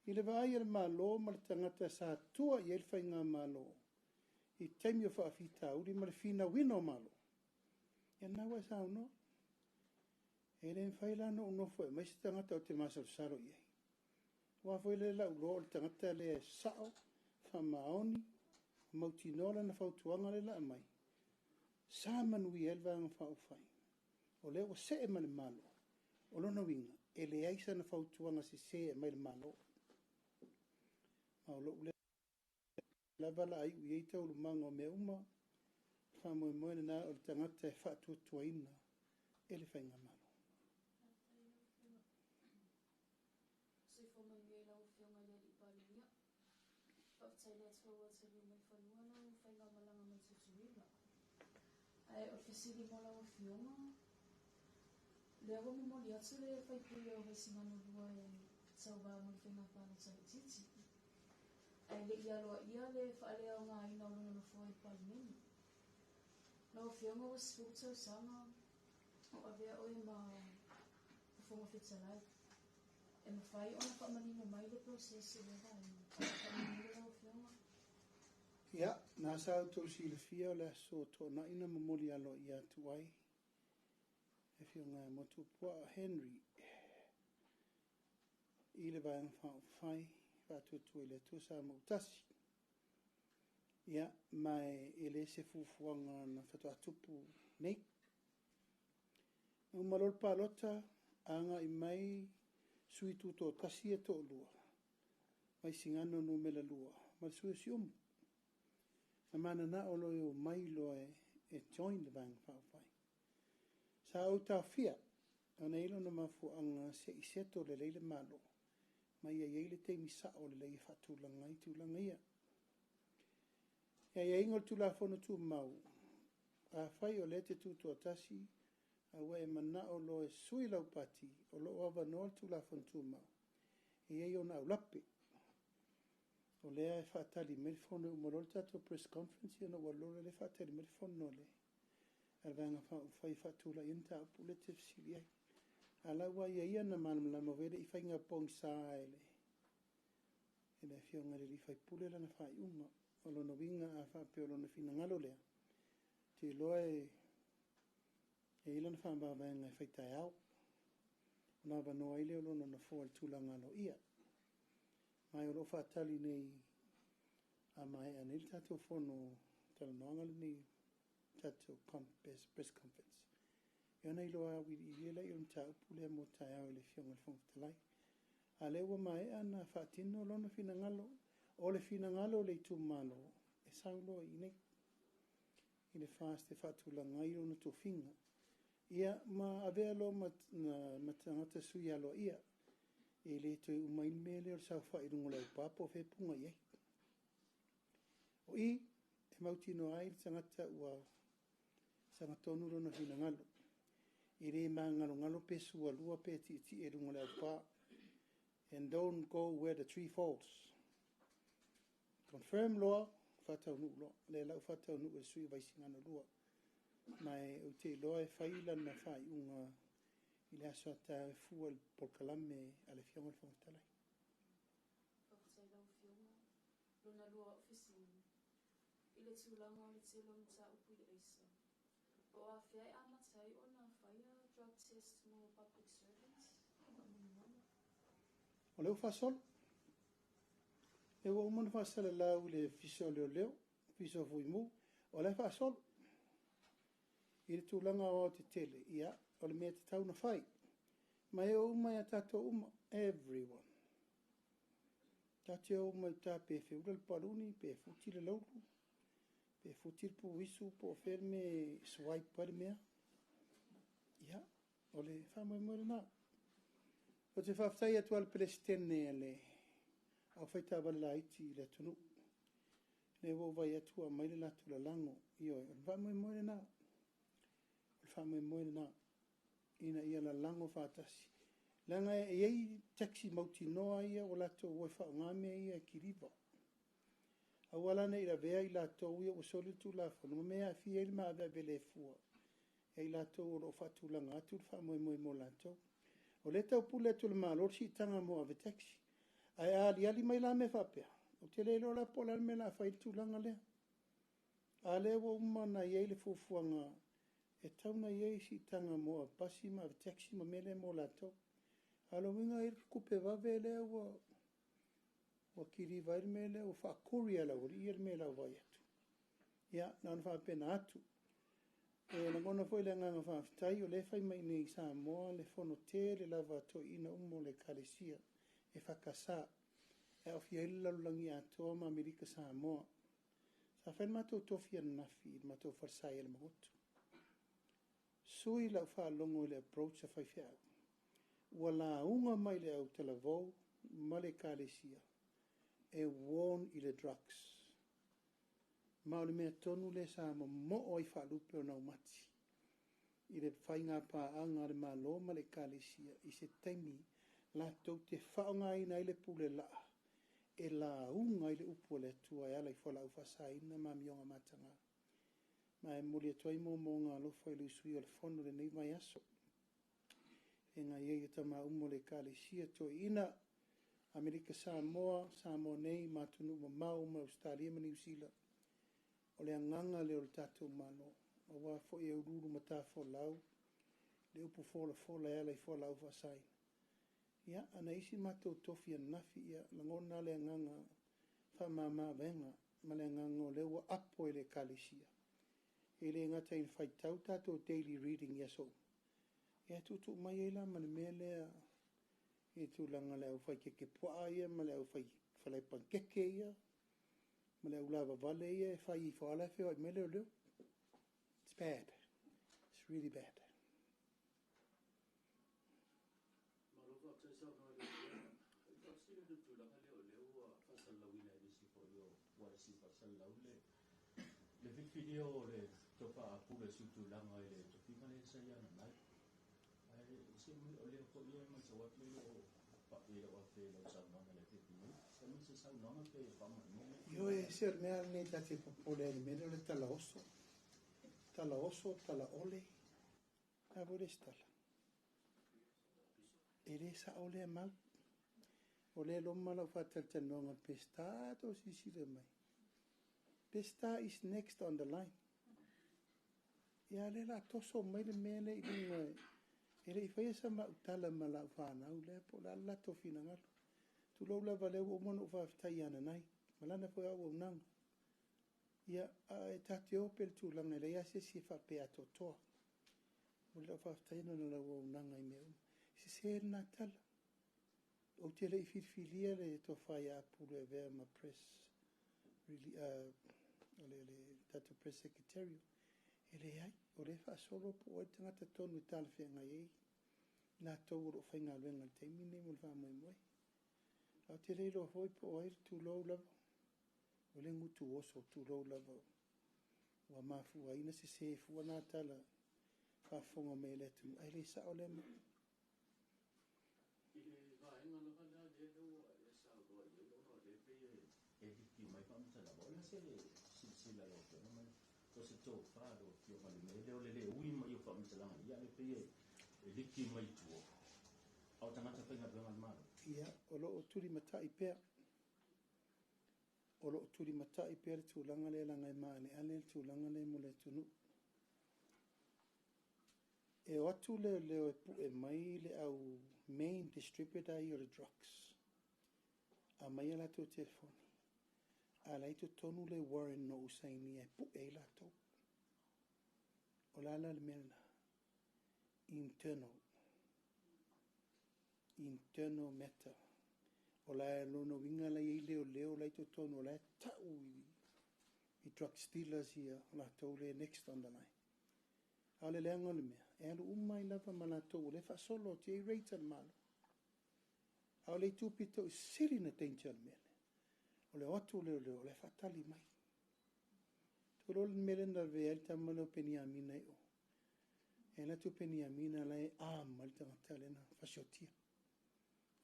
I le vaai a le Malo ma le tagata sa tua i ai le faigamalo i taimi o faafitauli ma le finauina o Malo, ia lena ua e saunoa. E le mafai la ona ou nofo e aumai se tagata ou te masalosalo i ai. Aua foi lea o le a ou iloa o le tagata lea e sao, faamaoni, mautinoa lana fautuaga lea o le a aumai, sa manuia ai le Vaega Faaupufai, o lea ua see ma le Malo. O lona uiga, e leai sana fautuaga sese e aumai i le Malo. Ma o lou lea lava o le a iu i ai taualumaga o mea uma, o le faamoemoe lena o le tagata e faatuatuaina e le faigamalo. Faafetai i lau Afioga. Soifua manuia i lau Afioga i le Alii Palemia. Faafetai i le Atua ua taliu mai fanua lau faigamalaga mai Tutuila. Ae o le fesili mo lau Afioga, lea ua momoli atu le faipule o Vaisigano 2 e tauva mo le faiga palota laitiiti, ae le i aloaia le faaleaogaina o lona nofoa i le Palemene. Lau Afioga ua 10 tausaga o avea oe ma Fofoga Fetalai. E mafai ona faamanino mai le process i lea vaega? Faamolemole lau Afioga. Ia, na sa outou silafia o le aso Toonai na momoli aloaia atu ai le Afioga ia Motuopuaa Henry i le Vaega Faaupufai Faatuatua i le Atua Samoa ua Tasi. Ia, ma e le se fuafuaga na faatoa tupu nei. Na uma loa le palota, agai mai sui tutoatasi ia e toalua, Vaisigano Nu.2 ma le sui o Siumu. Na mananao loa e omai loa e join le Vaega Faaupufai. Sa ou taofia, ona e i ai lona mafuaaga se i settle lelei le Malo, ma ia i ai le taimi sao lelei e faatulaga ai tulaga ia. I aiaiga o le Tulafono Tumau, afai o lea e te tutoatasi, a ua e manao loa e sui lau pati, o lo o avanoa le Tulafono Tumau, e i ai ona aulape. O lea e faatali mai le fono, e uma loa le tatou press conference ona ou alu loa lea faatali mai le fono a le Vaega Faaupufai e faatulai ai le mataupu lea e te fesili ai. A o la ua ia na malamalama foi e le i faiga pogisa e le Afioga i le sui usufono lana faaiuga. O lona uiga a faapea o lona finagalo lea, ou te iloa e i ai lana faamavaega e fai taeao, ona avanoa ai lea o lona nofoa i le tulaga aloaia. Ma o lo o faatali nei, a maea nei le tatou fono talanoaga lenei, tatou press conference, ia ona iloa auiliili ai lea o le mataupu lea mo taeao i le Afioga i le Fofoga Fetalai. A o lea ua maea ona faatino lona finagalo, o le finagalo o le itumalo, e sau loa i inei i le FAST e faatulaga ai ona tofiga. Ia ma avea loa ma tagata sui aloaia, e le toe uma ai le mea lea o le saofai i luga o le aupa po o fea e puga i ai. O i, e mautinoa ai le tagata ua sagatonu lona finagalo. E le magalogalo pe sualua pe tietie i luga o le aupa. And don't go where the tree falls. Confirm loa, faataunuu loa. O lea la ua faataunuu e le sui o Vaisigano 2. Ma ou te iloa e fai lana faaiuga i le aso a taeao e fua i le polokalame a le Afioga i le Fofoga Fetalai. I le tulaga o le tele o mataupu i aisa. Po o afea e amata ai ona faia drug test mo public servants? Faamolemole. O lea ua faasolo. Lea ua uma ona faasalalau i le Ofisa o Leoleo, Ofisa o Fuimu, o la e faasolo. I le tulaga aoaotetele, ia, o le mea e tatau ona fai. Ma e oo uma ia tatou uma, everyone. Tatou te o uma i uta pe feula le paluni, pe futi le laulu, pe futi le puisu, po o fea le mea e swipe ai le mea. Ia, o le faamoemoe lena. Ou te faafetai atu lava i le Peresetene a le Aufaitaavale Laiti i le atunuu. Lea ua ou vaai atu ua aumai le latou lalago. Ioe, o le faamoemoe lena. O le faamoemoe lena ina ia lalago faatasi. Leaga e i ai taxi mautinoa ia ua latou o e faaaoga mea ia e kiliva. Aua la ne i lavea i latou ia ua soli le Tulafono ma mea e aafia ai le maaveave le fua ia i latou o lo o faatulaga atu le faamoemoe mo latou. O lea e taupule atu e le Malo le siitaga mo ave taxi. Ae a aliali mai la mea faapea, ou te le iloa la po o le a le mea o le a fai ai le tulaga lea. A lea ua uma ona i ai le fuafuaga e tatau ona i ai siitaga mo ave pasi ma ave taxi ma mea lea mo latou. A o lona uiga e i ai le tupe vave lea ua kiliva ai le mea lea, ua faa-courier e le aualii ia le mea i lau vaai atu. Ia, na ona faapena atu. E lagona foi le agaga faafetai o lea e fai mai i inei i Samoa le fono tele lava a toeaiina uma o le Ekalesia EFKS e aofia ai le lalolagi atoa ma Amerika Samoa. Sa fai le matou tofi ananafi i le matou falesa i Alamagoto. Sui lau faalogo i le approach a faifeau. Ua lauga mai le autalavou ma le Ekalesia e warn i le drugs. Ma o le mea tonu lea sa momoo ai faalupe o naumati i le faiga paaga a le Malo ma le Ekalesia i se taimi latou te faaaogaina ai le pule laa e lauga ai le upu a le Atua e ala i fualaau faasaina ma amioga mataga. Ma e momoli atu ai moomooga alofa i le usuia o le fono i lenei vaiaso. Feagai ai e tama uma o le Ekalesia Toeaina, Amerika Samoa, Samoa nei ma atunuu mamao uma i Ausetalia ma Niu Sila. O le agaga lea o le tatou Malo, aua foi e uluulu matafolau le upu folafola e ala i fualaau faasaina. Ia, ana isi matou tofi ananafi, ia, lagona le agaga faamama-avega ma le agaga o lea ua apo e le Ekalesia. E le gata ina faitau tatou daily reading i aso uma, ia tuutuu mai ai la ma le mea lea i tulaga o le aufai kekepuaa ia ma le aufai falae panukeke ia ma le au lavavale ia e fai ifo a la e feoai mai leoleo. It's bad. It's really bad. Malo faafetai saunoa i lau Afioga. E faafesili atu i le tulaga lea o lea ua faasalalauina e nisi foi o ualesi faasalalau le le filifilia o le Tofa Apulu e suitulaga i le tofiga lea sa ia ana nai. Ae se o lea foi e matau atu e le o pai e le o afea i lau saunoaga i le afiafi nei. Se aumai se saunoaga pe faamanino. Ioe, se o le mea lenei ta te popole ai i le mea lea o le tala oso. Tala oso, tala ole. O le a foi le isi tala? E le sao lea mau. O lea e loma lau faatalatalanoaga Peseta, tou silasila mai. Peseta is next on the line. Ia, lea o le a toso mai le mea lea i luga e le i faia sa mautala ma lau fanau lea po o le a le latou finagalo. Tulou lava, lea ua uma ona ou faafetai ia Nanai ma lana foi auaunaga. Ia, a e ta te o pea i le tulaga e leai lava se isi e faapea atoatoa. Momoli lau faafetai ona o lau auaunaga i mea uma. E sese lena tala. Ou te le i filifilia le tofa ia Apulu e avea ma press, o le tatou press secretarial. E leai, o lea e faasolo po o ai le tagata tonu e talafeagai ai latou o lo o faigaluega i le taimi lenei mo le faamoemoe. Ae ou te le iloa foi po o ai le tulou lava, o le gutu oso, tulou lava, ua mafua ai ona sese fua na tala faafofoga mai a le atunuu, ae le sao lea mea. I le vaega lava la lea ua e saunoa i ai ona o lea e pei e liki mai faamatalaga, o le a se silasila a lau Afioga ma o se tofa a lau Afioga i le mea lea o le le ui mai o faamatalaga ia, a o lea e pei e liki mai tua a o tagata faigaluega a le Malo? Ia, o lo o tulimatai pea. O lo o tulimatai pea le tulaga lea leaga e maaleale le tulaga lea mo le atunuu. E o atu leoleo e pue mai le au main distributor ia o le drugs. Aumai a latou telefoni. A la e i totonu le warrant na ou sainia e pue ai latou. O le a la le mea lena? Internal. Internal matter. O la lona uiga la e i ai leoleo la e i totonu o la e tau i drugs dealers ia latou le next on the line. A o le leaga o le mea, e alu uma ai lava ma latou o lea e faasolo atu i ai raids a le Malo. A o le itu pito i sili na danger le mea lea. O le o atu o leoleo o la e faatali mai. Tulou le mea lea na lavea ai le tama lea o Peniamina i o. E alu atu Peniamina la e arm ai le tagata lea na fasiotia.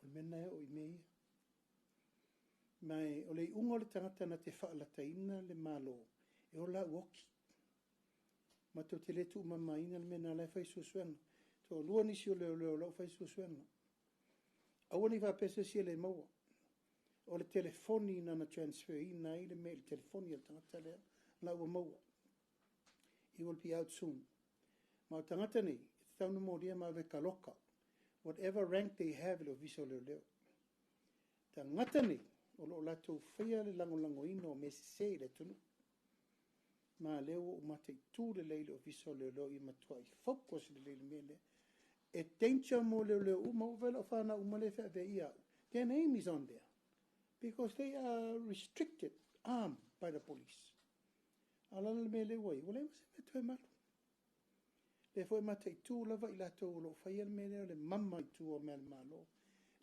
O le mea lena e oo i mea ia. Ma o le iuga o le tagata na te faalataina le Malo, e ola au oki. Ma tou te le tuumamaina le mea na la e fai suesuega. Toalua nisi o leoleo o la ua fai suesuega. Aua ne i faapea se isi e le maua. O le telefoni na na transfer ina ai le mea i le telefoni a le tagata lea, la ua maua. It will be out soon. Ma o tagata nei, e tatau ona molia ma ave taloka. Whatever rank they have i le ofisa o leoleo. Tagata nei, o lo o latou faia le lagolagoina o mea sese i le atunuu. Ma lea ua ou mataitu lelei le ofisa o leoleo ia matuai focus lelei i le mea lea. E danger mo leoleo uma, ua vaai lau fanau uma lea e feavea ia au. Their name is on there because they are restricted, armed by the police. A o le ala le mea lea ua i, ua leai ma se mea toe malu. Lea foi e mataitu lava i latou o lo o faia le mea lea o le mama i tua o mea a le Malo.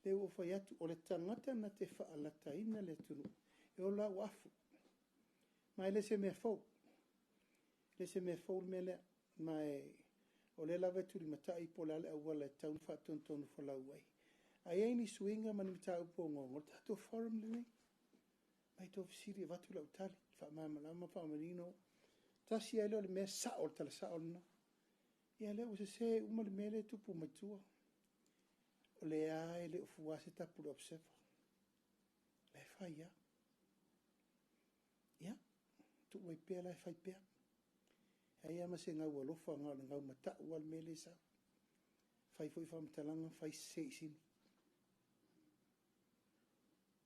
Lea ua fai atu, o le tagata na te faalataina le atunuu, e ola au afu. Ma e le se mea fou. E le se mea fou le mea lea. Ma e, o lea lava e tulimatai po o le a le auala e tatau ona faatonutonu folau ai. A i ai ni suiga ma ni mataupu ogaoga, o le tatou forum lenei. Mai tou fesili e avatu lau tali, faamalamalama, faamanino. Tasi ai lea o le mea sao, o le tala sao lena. Ia lea ua sese uma le mea lea e tupu mai tua. O lea e le o fua se tapu le observer. La e fai lava. Ia, tuu ai pea la e fai pea. E ai lava ma se gau alofa na o le gau matau lava le mea lea e sau. Fai foi faamatalaga, fai sese i sini.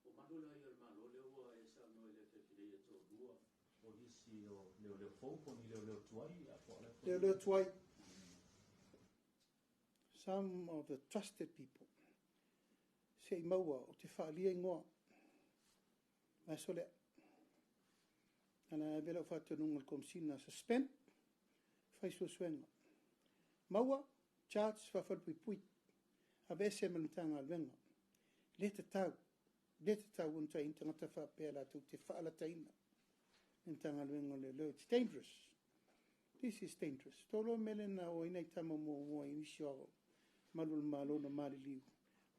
O malu la ia o le Malo lea ua e saunoa i le afiafi nei e toalua o nisi o leoleo fou po o ni leoleo tuai a po o le foi. Leoleo tuai. Some of the trusted people. Se i maua o te faalia igoa. Vaiaso lea. Ana ave lau faatonuga i le Komesina suspend, fai suesuega. Maua, charge, faafalepuipui. Aveese ma le Matagaluega. Le tatau, le tatau ona tai tagata faapea latou te faalataina le Matagaluega o Leoleo. It's dangerous. This is dangerous. Tolo mea lea na o ai nai tama muamua i nisi o malu o le Malo na maliliu.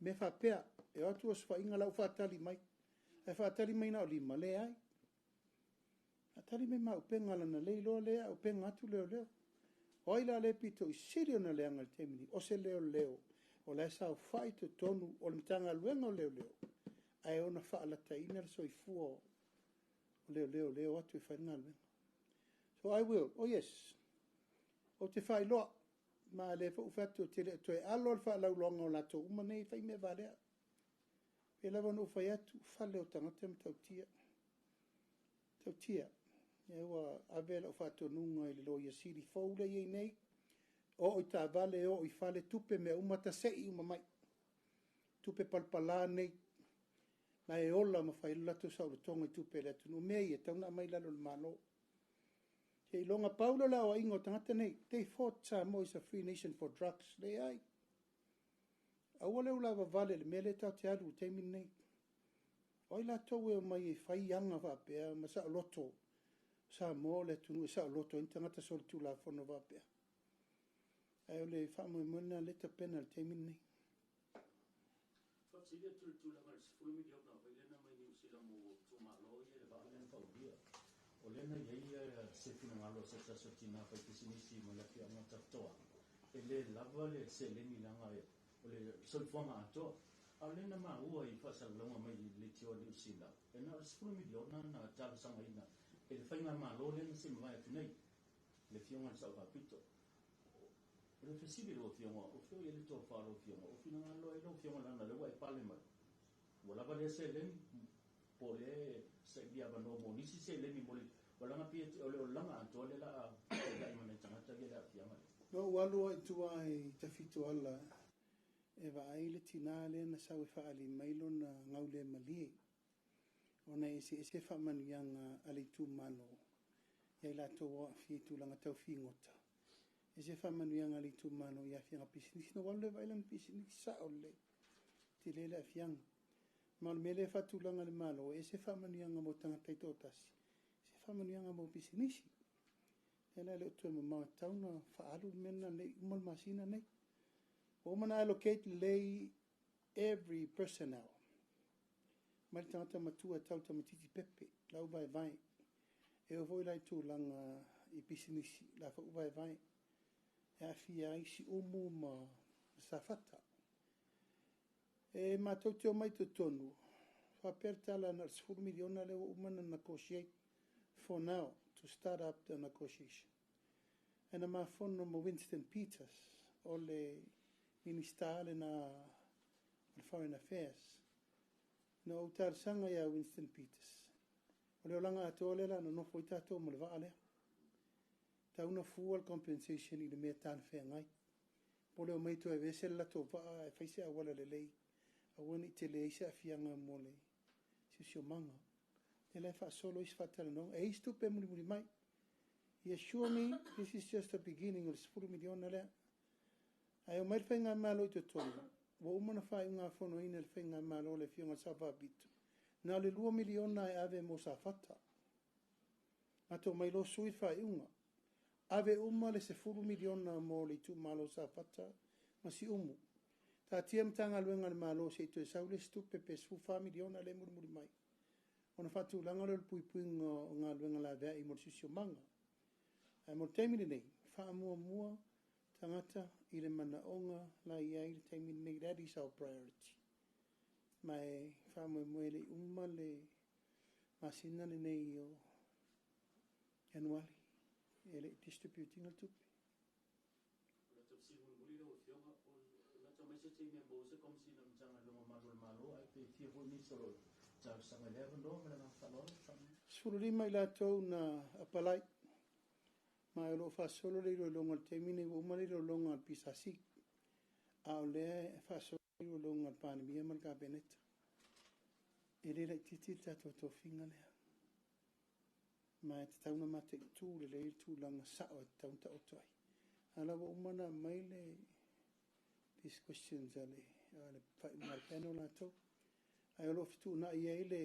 Mea faapea, e o atu osofaiga la ua faatali mai. Ae faatali mai na o lima, leai. Faatali mai ma auupega lana le iloa lea auupega atu leoleo. O ai la le pito i sili ona leaga i le taimi nei, o se leoleo o la e saofai i totonu o le Matagaluega o Leoleo, ae ona faalataina le soifua o leoleo lea e o atu e fai le galuega. So I will, oh yes, ou te faailoa, ma lea foi ua fai atu ou te le o toe alo le faalauloaga o latou uma nei e fai mea valea. Pei lava ona ou fai atu, fale o tagata e matautia. Tautia, ia ua ave lau faatonuga i le Loia Sili fou lea e i ai nei, oo i taavale, oo i fale, tupe mea uma, tasei uma mai. Tupe palapala nei, la e ola ma fai ai le latou saolotoga i tupe a le atunuu. O mea ia, e tatau ona aumai i lalo o le Malo. Seiloga pau lea o le aoaiga o tagata nei. They thought Samoa is a free nation for drugs. Leai. Aua le ulavavale i le mea lea tatou te alu i le taimi lenei. O ai latou e omai e fai aga faapea ma saoloto Samoa o le atunuu e saoloto ai ni tagata solitulafono faapea. Ae o le faamoemoe lena lea e tapena i le taimi lenei. Faafesili atu i le tulaga i le $10 miliona foi lea na aumai Niu Sila mo itumalo ia i le vaa lea na paulia. O lea na i ai se finagalo o se tasi o tina faipisinisi mai le afioaga o Tafitoaga, e le lava le seleni leaga o le soifuaga atoa. A o lea na maua i faasalalauga mai i leitioa a Niu Sila, e na o le $10 miliona na talosagaina e le faigamalo lea na se i mavae atu nei, le Afioga i le Sao Faapito. O le fesili i lau Afioga, o fea o i ai le tofa a lau Afioga? O finagalo ai lau Afioga leaga o lea ua e pale mai, ua lava lea seleni, po o lea e saili avanoa mo nisi seleni mo le ua laga pei o le olaga atoa lea o le a feagai ma nai tagata ia i le aafiaga lea. Na ou alu lava i tua i Tafitoala e vaai le tinā lea na sau e faaali mai lona gaulemalie ona e eseese faamanuiaga a le itumalo ia i latou o aafia i tulaga tau figota, ese faamanuiaga a le itumalo i aafiaga pisinisi. Na ou alu lea vaai lana pisinisi, sao lelei, tele le aafiaga. Ma o le mea lea e faatulaga e le Malo, e ese faamanuiaga mo tagata taitoatasi, ese faamanuiaga mo pisinisi. Lea la e le o toe mamao e tatau ona faaalu le mea lena nei uma le masina nei. Ua uma ona allocate lelei every personnel, mai le tagata matua e tau i le tamaitiiti pepe, la ua vaevae. E oo foi la i tulaga i pisinisi, la foi ua vaevae, e aafia ai Siumu ma Safata. E matou te omai i totonu, faapea le tala na o le $10 miliona lea ua uma ona negotiate for now to start up the negotiation. Ae na ma fono ma Winston Peters, o le Minisita lena o le Foreign Affairs. Na ou talosaga ia Winston Peters, o le olaga atoa lea o le a nonofo ai tatou ma le vaa lea. Tau na fua le compensation i le mea talafeagai. Po o le omai toe aveese le latou vaa e fai se auala lelei, aua ne i tele ai se aafiaga mo le siosiomaga. Lea la e faasolo isi faatalanoaga. E i ai isi tupe e mulimuli mai. He assure me this is just the beginning o le $10 miliona lea. Ae omai le faigamalo i totonu, ua uma ona faaiugafonoina e le faigamalo le Afioga i le Sao Faapito, na o le $2 miliona e ave mo Safata. Matou omai loa sui le faaiuga. Ave uma le $10 miliona mo le itumalo o Safata ma Siumu. Taatia Matagaluega a le Malo se i toe sau le isi tupe pe $14 miliona lea e mulimuli mai, ona faatulaga lea o le puipuiga o galuega laveai mo le siosiomaga. Ae mo le taimi lenei, faamuamua tagata i le manaoga la e i ai le taimi lenei. That is our priority. Ma e faamoemoe e le i uma le masina lenei o Ianuari e le i distribute ina le tupe. O le fesili mulimuli lau Afioga, o lata mai se taimi e maua se Komesina o le Matagaluega o Malu o le Malo, ae pe fia foi nisi o lo o talosaga i lea avanoa. Ma le agaga faaaloalo. 15 i latou na apply, ma o lo o faasolo le iloiloga o le taimi nei. Ua uma le iloiloga a le PSC, a o lea e faasolo le iloiloga a le Palemia ma le Kapeneta. E le laitiiti le tatou tofiga lea, ma e tatau ona mataitu lelei le tulaga sao e tatau ona taoto ai. A o la ua uma ona aumai le these questions a le faaiuga a le panel latou, ae o lo o fetuunai ai le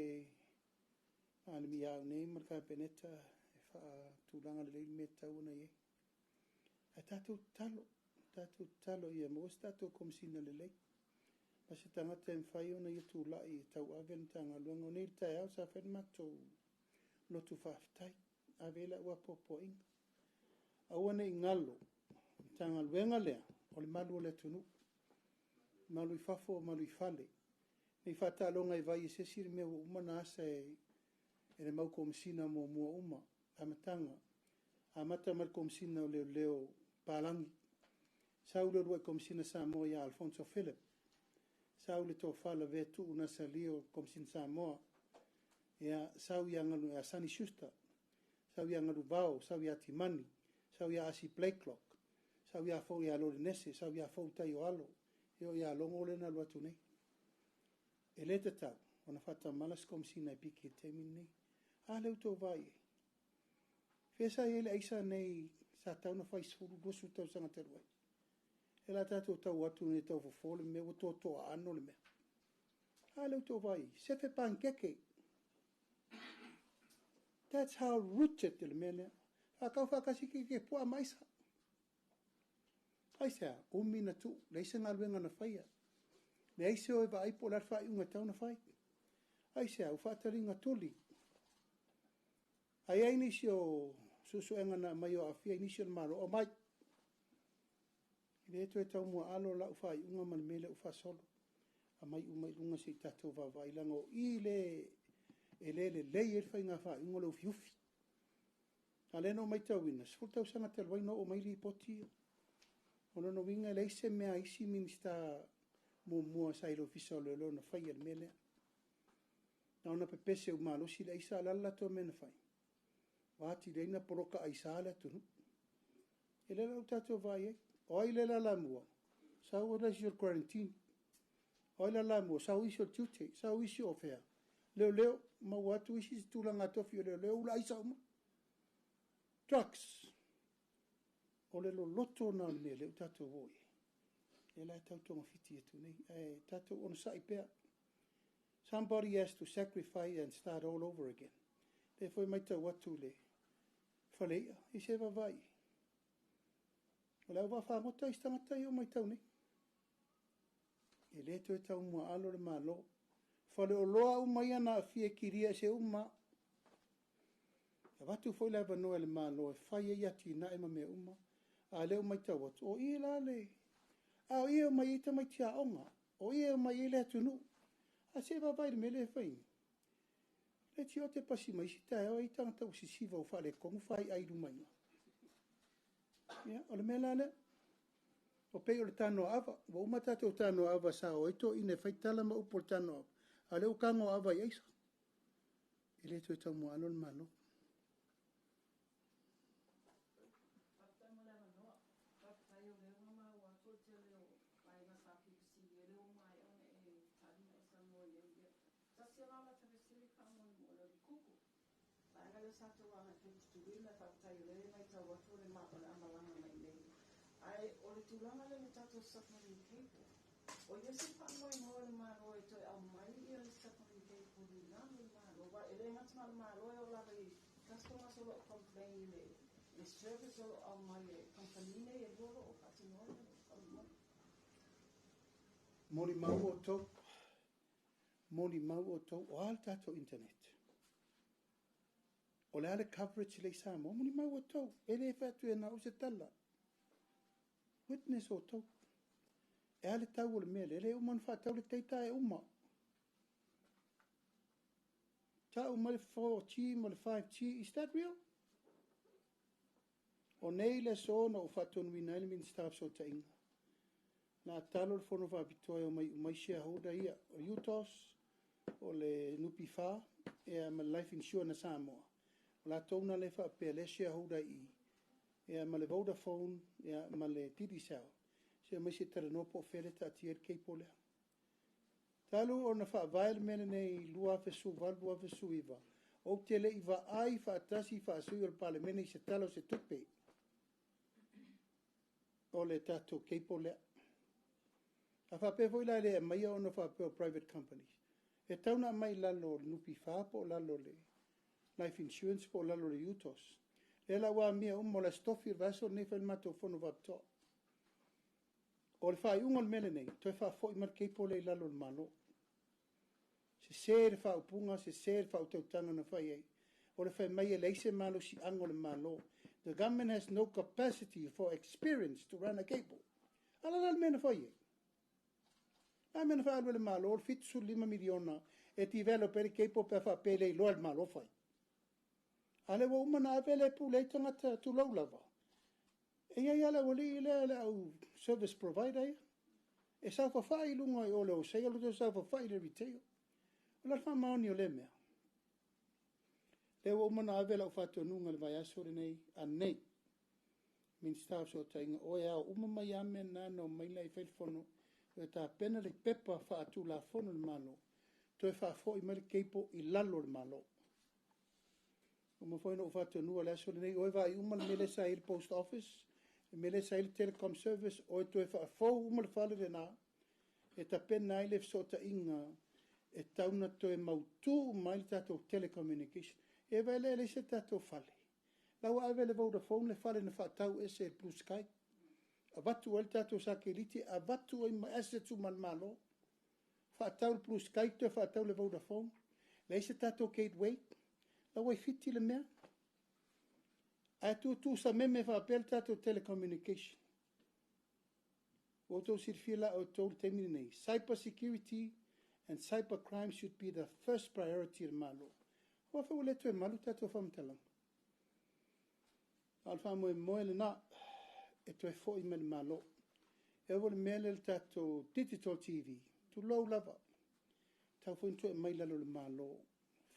Palemia au nei ma le Kapeneta e faatulaga lelei le mea e tatau ona i ai. Ae tatou tatalo, tatou tatalo ia maua se tatou Komesina lelei, ma se tagata e mafai ona ia tulai e tauave le Matagaluega. O nei le taeao sa fai le matou lotu faafetai, ave ai lau apoapoaiga. Aua ne i galo, Matagaluega lea o le malu o le atunuu, malu i fafo, malu i fale. Ne i faataaloga i vai e se isi le mea ua uma ona asa e le mau Komesina muamua uma, amataga, amata mai le Komesina o Leoleo Palagi, sau le uluai Komesina Samoa ia Alfonso Philip, sau le Tofa Lavea Tuu Nasalio Komesina Samoa, ia, sau ia Sunny Schuster, sau ia Galuvao, sau ia Timani, sau ia Asi Blacklock, sau ia Fou ia Lorenese, sau ia Fou Taioalo, e o ia Logo lea na alu atu nei. E le tatau ona faatamala se Komesina e piki i le taimi lenei. A lea ua outou vaai i ai. Fea sa i ai le aisa nei sa tau na fai 10, 20 tausaga talu ai. E la tatou tau atu nei tau fofo le mea ua toatoa ano le mea. A lea ua outou vaai i ai. Sefe panikeke. That's how rooted le mea lea. Faakau faakasi ke pua ma aisa. Ai sea, umi na tuu, leai se galuega na faia. Leai se o e vaai po o le a le faaiuga e tatau ona fai. Ai sea, ua faataliga tuli. Ai ai nisi o suesuega na aumai o aafia i nisi o le Malo, aumai. E le toe taumuaalo lau faaiuga ma le mea lea ua faasolo. Aumai uma i luga se i tatou vaavaai, leaga o i le e le lelei ai le faiga faaiuga o le ufiufi. A o lea na ou matauina, 10 tausaga talu ai na oo mai lipoti ia. O lona uiga e leai se mea a isi Minisita muamua sa i le Ofisa o Leoleo na faia i le mea lea. Na ona pepese ua malosi le aisa, a o le a le latou mea na fai? Ua atili ai ona poloka aisa le atunuu. O lea la ua tatou vaai i ai. O ai le lalamua? Sau le isi o le quarantine. O ai le lalamua? Sau isi o le tiute, sau isi o fea? Leoleo, maua atu isi tulaga tofi o leoleo, ula aisa uma. Drugs. O le loloto lena o le mea lea ua tatou oo i ai. Lea la e tau togafiti atu nei. Ae tatou onosai pea. Somebody has to sacrifice and start all over again. Lea foi matau atu le faleia, i se vaavaai. O le auvaa fagota isi tagata ia o matau nei. E le toe taumuaalo le Malo. Faleoloa uma ia na aafia e kilia ese uma. E avatu foi le avanoa e le Malo e fai ai atinae ma mea uma. A lea ua matau atu, o i la le... A o i e omai ai tamaiti aoga. O i e omai ai le atunuu. A se i vaavaai i le mea lea e fai nei. Le tiote pasi mai isi taeao e i ai tagata ua sisiva ua faaletonu faiai i luma i ina. Ia, o le mea la lea. O pei o le tanoa ava. Ua uma tatou tanoa ava sa o ai toeaiina e fai tala ma upu o le tanoa ava. A o lea ua tago ava i aisa. E le toe taumuaalo le Malo. Faafetai mo le avanoa. Faafetai o lea ua maua atu o le tele o vaega sa fia fesili ai lea ua maea ona e tali ma e saunoa i ai. Ia, tasi lava la ta fesili faamolemole, o le kuku. Vaega lea sa tou agai e fai i Tutuila, faafetai o lea e matau atu o le a malaga mai nei. Ae o le tulaga lea i le tatou submarine cable, o i ai se faamoemoe o le Malo e toe aumai ia le submarine cable i lalo o le Malo, aua e le gata na o le Malo e oo lava i customers o lo o complain i le service o lo o aumai e kamupani nei e lua o lo o faatinoina le faamoemoe. Molimau outou, molimau outou, o a le tatou internet? O le a le coverage lea i Samoa? Molimau outou, e le fai atu e na o se tala. Witness outou. E a le tau o le mea lea, le uma ona faatau le data e uma. Tau mai le 4G ma le 5G, is that real? O nei le aso na ou faatonuina ai le Minisita o Fesootaiga. Na talo le fono faapitoa e omai umai shareholder ia, o UTOS, o le NPF, ia ma le Life Insurance a Samoa. O latou na le faapea le shareholder i ia ma le Vodafone, ia ma le Digicel. Se mai se talanoa po o fea le taatia le cable lea. Talu ona faavae le mea lenei 2018, 2019, ou te le i vaai faatasi faasui o le Palemene i se tala o se tupe o le tatou cable lea. A faapea foi la e le aumaia ona faapea o private companies. E tau na aumai i lalo o le NPF po o lalo o le Life Insurance po o lalo o le UTOS. Lea la ua amia uma o le Aso Tofi o le vaiaso lenei fai le matou fono faapitoa. O le faaiuga o le mea lenei, toe faafoi mai le cable lea i lalo o le Malo. Sese le faaupuga, sese le faautautaga na fai ai. O le fai mai e leai se malosiaga o le Malo. The government has no capacity for experience to run a cable. A la le mea na fai ai? A mea na faaalu e le Malo le 75 miliona e develop ai le cable pe a faapea le iloa e le Malo fai. A lea ua uma na ave le pule ai tagata tulou lava. E i ai lava le aualii lea le au service provider ia. E saofafai i luga o le wholesale, o le saofafai i le retail. O le faamaoni o lea mea. Lea ua uma na ave lau faatonuga i le vaiaso lenei anei. Minisita o Fesootaiga, o e ao uma mai lava mea na na omai la i fai le fono. O tapena le pepa faatulafono le Malo, toe faafoi mai le cable i lalo o le Malo. Uma foi na ou faatonua le aso lenei, o e vaai uma le mea lea sa i le post office, le mea lea sa i le telecom service, o e toe faafou uma le fale lena, e tapena ai le fesootaiga e tau na toe mautu mai le tatou telecommunication. E vai le leai se tatou fale. La ua ave le Vodafone le fale na faatau ese e Blue Sky. Avatu ai le tatou satellite, avatu ai ma assets uma a le Malo. Faatau le Blue Sky, toe faatau le Vodafone. Leai se tatou gateway. La ua i Fiti le mea. Ae tutu sameme faapea le tatou telecommunication. Ua outou silafia la outou le taimi lenei, cyber security and cyber crime should be the first priority a le Malo. Aua foi ua le toe malu tatou faamatalaga. A o le faamoemoe lena e toe foi mai le Malo. E oo foi i le mea lea o le tatou digital TV, tulou lava, e tatau foi ona toe aumai i lalo o le Malo.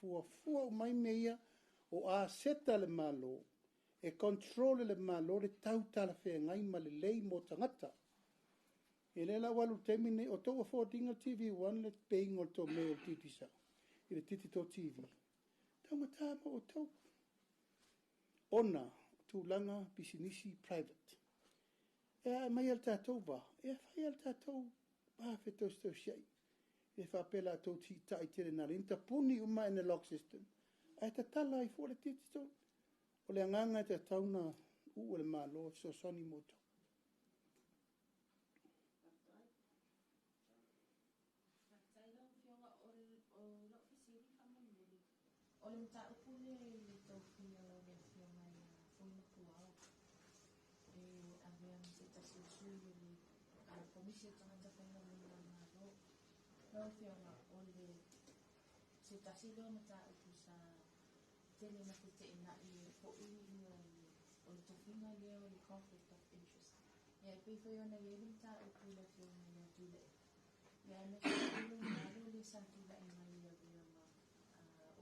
Fuafua uma ai mea ia o aseta a le Malo, e control e le Malo le tau talafeagai ma lelei mo tagata. Ia lea la ua alu i le taimi lenei, o tou afford ina le TV1 le pay ina o le tou mea o le Digicel i le digital TV. E taugata mo outou ona o tulaga pisinisi private. E ae mai le tatou va, e fai le tatou va fetausitausiai. E faapea la outou tiitai tele na le tapuni uma analog system. Ae tatala ai fua le digital. O le agaga e tatau na uu e le Malo fesoasoani mo outou. Faafetai. Faafetai lau Afioga. O lau fesili faamolemole, o le mataupu lea i le tofia o le Afioga ia Fuimapuao e avea ma se tasi o sui o le Komisi o Tagata Faigaluega a le Malo. Lau Afioga, o le se tasi lea o mataupu sa tele na feteenai ai foi o le tofiga lea o le conflict of interest. Ia, e pei foi ona i ai le mataupu i le Afioga ia Tuilaepa. Ia, aemaise foi le malo lea sa tulai mai e avea ma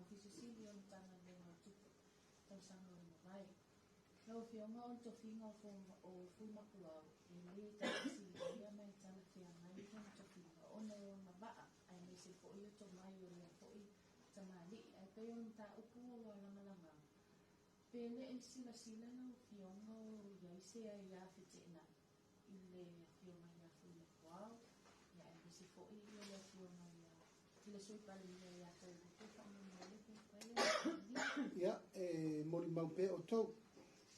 Ofisa Sili o Matagaluega o Tupe tausaga ua mavae. Lau Afioga, o le tofiga o Fuimapuao e lē taufesiligia ma e talafeagai lona tofiga ona e agavaa aemaise foi o tomai o lea foi tamalii. Ae pei o le mataupu ua lagalaga, pe le i silasila lau Afioga o i ai se aia feteenai i le Afioga ia Fuimapuao, ia aemaise foi le Afioga ia i le Sui Palemia ia Toelupe faamolemole, pe mafai ona Ia, e molimau pea outou.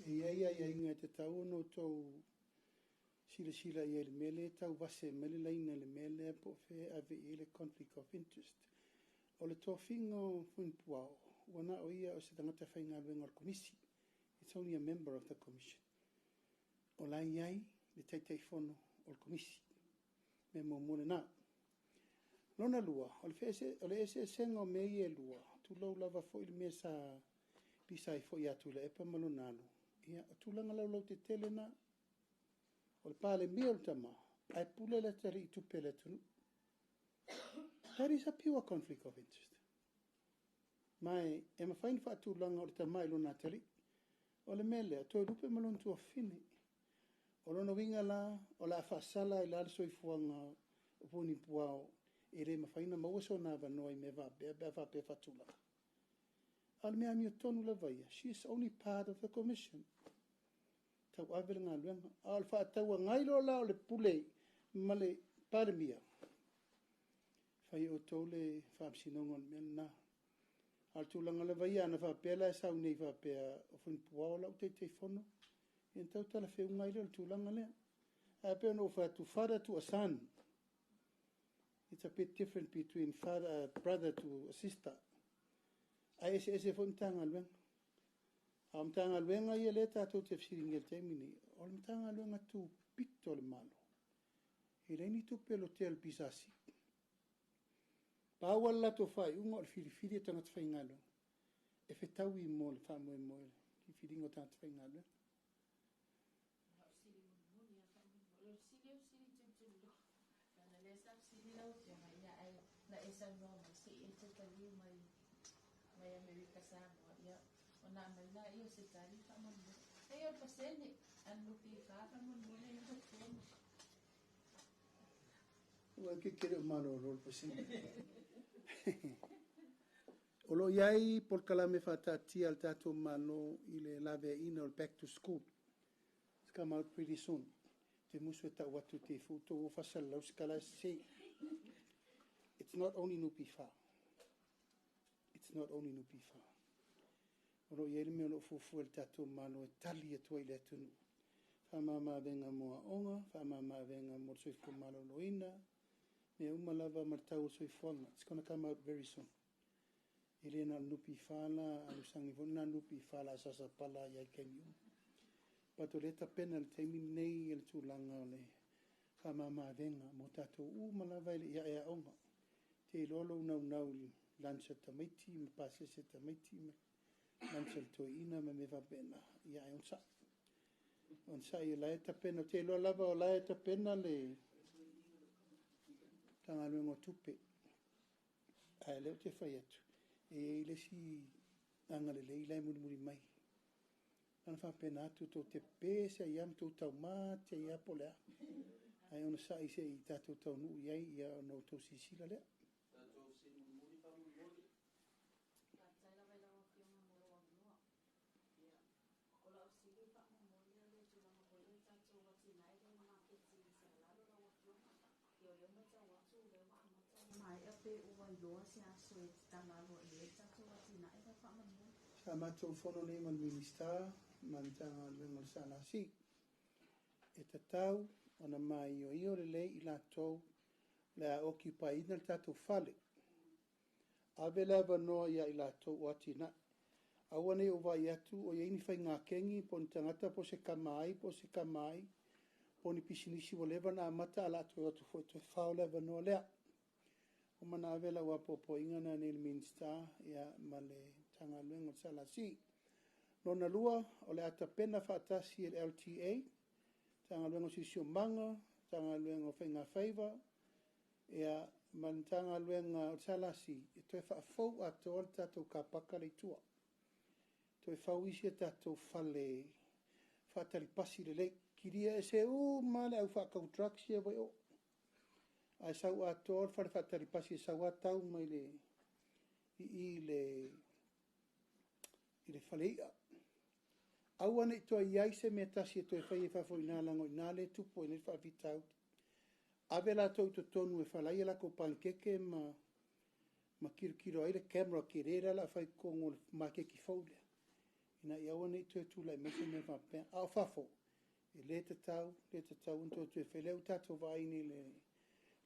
E i ai aiaiga e tatau ona outou silasila i ai i le mea lea e tau vase mai le laina i le mea lea po o fea e ave i ai le conflict of interest. O le tofiga o Fuimapuao, ua na o ia o se tagata faigaluega o le Komisi. It's only a member of the commission. O la i ai le Taitaifono o le Komisi. Mea muamua lena. Lona lua, o le eseesega o mea ia e lua, tulou lava foi le mea sa pisa ai foi ia Tuilaepa ma lona alu. Ia, o tulaga laulautetele na. O le Palemia o le tama, ae pule le atalii i tupe a le atunuu. That is a pure conflict of interest. Ma e mafai ona faatulaga o le tama i lona atalii. O le mea lea, Toelupe ma lona tuafafine. O lona uiga la, o le a faasala ai la le soifuaga o Fuimapuao e le mafai ona maua sona avanoa i mea faapea pe a faapea faatulaga. A o le mea amiotonu lava ia, she is only part of the commission. Tauave le galuega. A o le faatauagai loa la o le pule ma le Palemia, fai e outou le faamasinoga o le mea lena. A o le tulaga lava ia, ana faapea la e sau nei faapea o Fuimapuao lau Taitaifono, ia na tau talafeuga ai lea o le tulaga lea. Ae pei ona ou fai atu, father to a son, it's a bit different between father, brother to a sister. Ae eseese foi Matagaluega. A o Matagaluega ia lea tatou te fesiligia i le taimi nei, o le Matagaluega tupito o le Malo. E leai ni tupe lotea o le PSC. Pau lava le latou faaiuga o le filifili o tagata faigaluega. E fetaui mo le faamoemoe le filifiliga o tagata faigaluega. Fesili mulimuli lava faamolemole. O le fesili o fesili tulituliloa. Ona lea sa fesili lau Afioga, ia ae na e saunoa mai se i e talitalia mai mai Amerika Samoa. Ia, ona aumai laia o se tali faamolemole. E o le pasene a le NPF faamolemole lau Afioga. Ua ke kele o malolo le pasene. O lo o i ai polokalame faataatia a le tatou Malo i le laveaiina o le back to school. It's come out pretty soon. Te musu e tau atu te fu'utou o faasalalau se tala sese. It's not only NPF. It's not only NPF. O lo o i ai le mea o lo o fuafua e le tatou Malo e tali atu ai i le atunuu. Faamama-avega mo aoga, faamama-avega mo le soifua maloloina, mea uma lava ma le tau o le soifuaga. It's gonna come out very soon. E le na o le NPF la, alusagi foi lena NPF la sasapala ai i taimi uma. But o lea tapena i le taimi lenei i le tulaga o le Faamama-avega mo tatou uma lava e le i ae aoga. Te iloa lou naunau i lunch a tamaiti ma pasese a tamaiti ma lunch a le toeaina ma mea faapena, ia ae onosai. Onosai o la e tapena, ou te iloa lava o la e tapena le Matagaluega o Tupe. Ae o lea ou te fai atu, e i ai le isi agalelei la e mulimuli mai. Na ona faapena atu, tou te pepesi ai lava ma tou taumate ai lava po o le a. Ae onosai se i tatou taunuu i ai, ia ona outou silasila lea. Tatou fesili mulimuli faamolemole. Faafetai lava i lau Afioga mo lou avanoa. Ia, o lau fesili faamolemole o le tulaga foi lea i le tatou atinae lea i le maketi i Salalalo lau Afioga. Ia o lea ua matau atu o lea ua amata ona maea pe ua iloa se aso e tatala aloaia ai le tatou atinae lea faamolemole. Sa matou fono nei ma le Minisita ma le Matagaluega o le SLC. E tatau ona maioio lelei i latou o le a occupy-ina le tatou fale. Ave le avanoa ia i latou o atinae. Aua ne i ou vaai atu o i ai ni faiga kegi po o ni tagata po o se tama ai po o se tama ai po o ni pisinisi ua leva ona amata ae o le a toe o atu foi e toe fao le avanoa lea. Ua uma ona ave lau apoapoaiga lena nei i le Minisita ma le Matagaluega o le SLC. Lona lua, o le a tapena faatasi e le LTA, Matagaluega o Siosiomaga, Matagaluega o Faigafaiva, ia, ma le Matagaluega o le SLC e toe faafou atoa le tatou car paka lea i tua. Toe fau isi a tatou fale faatali pasi lelei. Kilia ese uma le au faatau drugs ia ua i o. Ae sau atoa le fale faatali pasi e sau lava tau mai le i i le fale i'a. Aua ne i toe i ai se mea tasi e toe faia i fafo i ina leaga o i ina lea e tupu ai nei le faafitauli. Ave latou i totonu e fala ai a latou panikeke ma tilotilo ai le camera tele lea o le a fai i totonu o le maketi fou lea, ina ia aua ne i toe tulai mai se mea faapea. A o fafo, e le tatau, le tatau ona toe fai. Lea ua tatou vaai nei i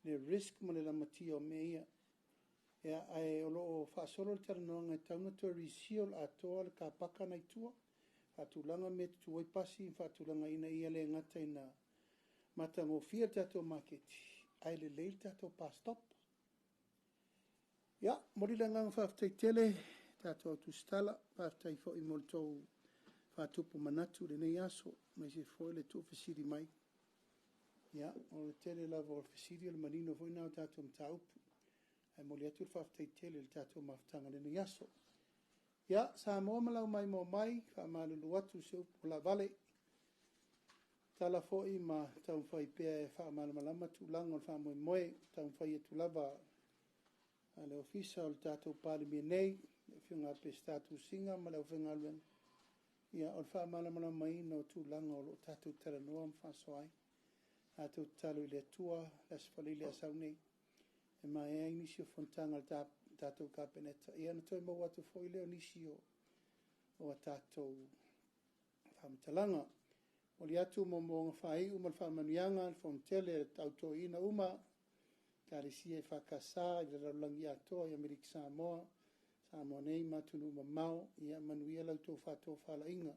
le risk ma le lamatia o mea ia. Ia, ae o lo o faasolo le talanoaga e tatau ona toe reseal atoa le car paka lena i tua, faatulaga mea e tutu ai pasi ma faatulaga ina ia le gata ina matagofie le tatou maketi, ae lelei le tatou bus stop. Ia, momoli le agaga faafetai tele tatou au tusitala, faafetai foi mo le tou faatupu manatu i lenei aso, aemaise foi le tuufesili mai. Ia, o le tele lava o fesili o le manino foi lena o tatou mataupu. Ae momoli atu le faafetai tele i le tatou mafutaga i lenei aso. Ia, Samoa ma lau maimoa mai, faamalulu atu se upu ua laavale. Tala foi ma taumafai pea e faamalamalama tulaga o le faamoemoe, taumafai atu lava a le Ofisa o le tatou Palemia nei, le Afioga ia Peseta Tusiga ma le aufaigaluega, ia o le faamalamalamaina o tulaga o lo o tatou talanoa ma faasoa ai. Tatou tatalo i le Atua, le Aso Faraile a sau nei, e maea ai nisi o fonotaga a le tatou Kapeneta, ia ona toe maua atu foi lea o nisi o a tatou faamatalaga. Momoli atu moomooga faaiu ma le faamanuiaga, le Fonotele a le Au Toeaina uma, Ekalesia EFKS i le lalolagi atoa i Amerika Samoa, Samoa nei ma atunuu mamao, ia manuia la outou faatofalaiga.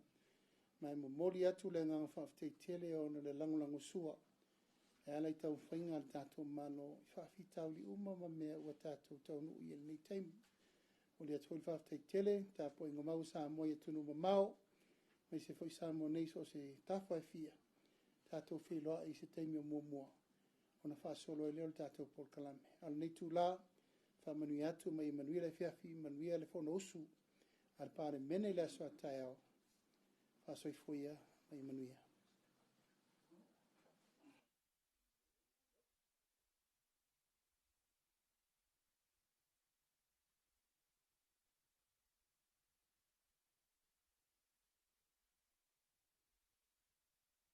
Ma e momoli atu le agaga faafetai tele ona o le lagolagosua e ala i taumafaiga a le tatou Malo i faafitauli uma ma mea ua tatou taunuu i ai i lenei taimi. Momoli atu foi le faafetai tele, tapuaiga mau a Samoa i atunuu mamao, aemaise foi Samoa nei i so o se tafa e fia, tatou feiloai i se taimi o muamua, ona faasolo ai lea o le tatou polokalame. A o lenei itula, faamanuia atu ma ia manuia le afiafi, manuia le Fonousu a le Palemene i le aso a taeao. Faasoifua ia ma ia manuia.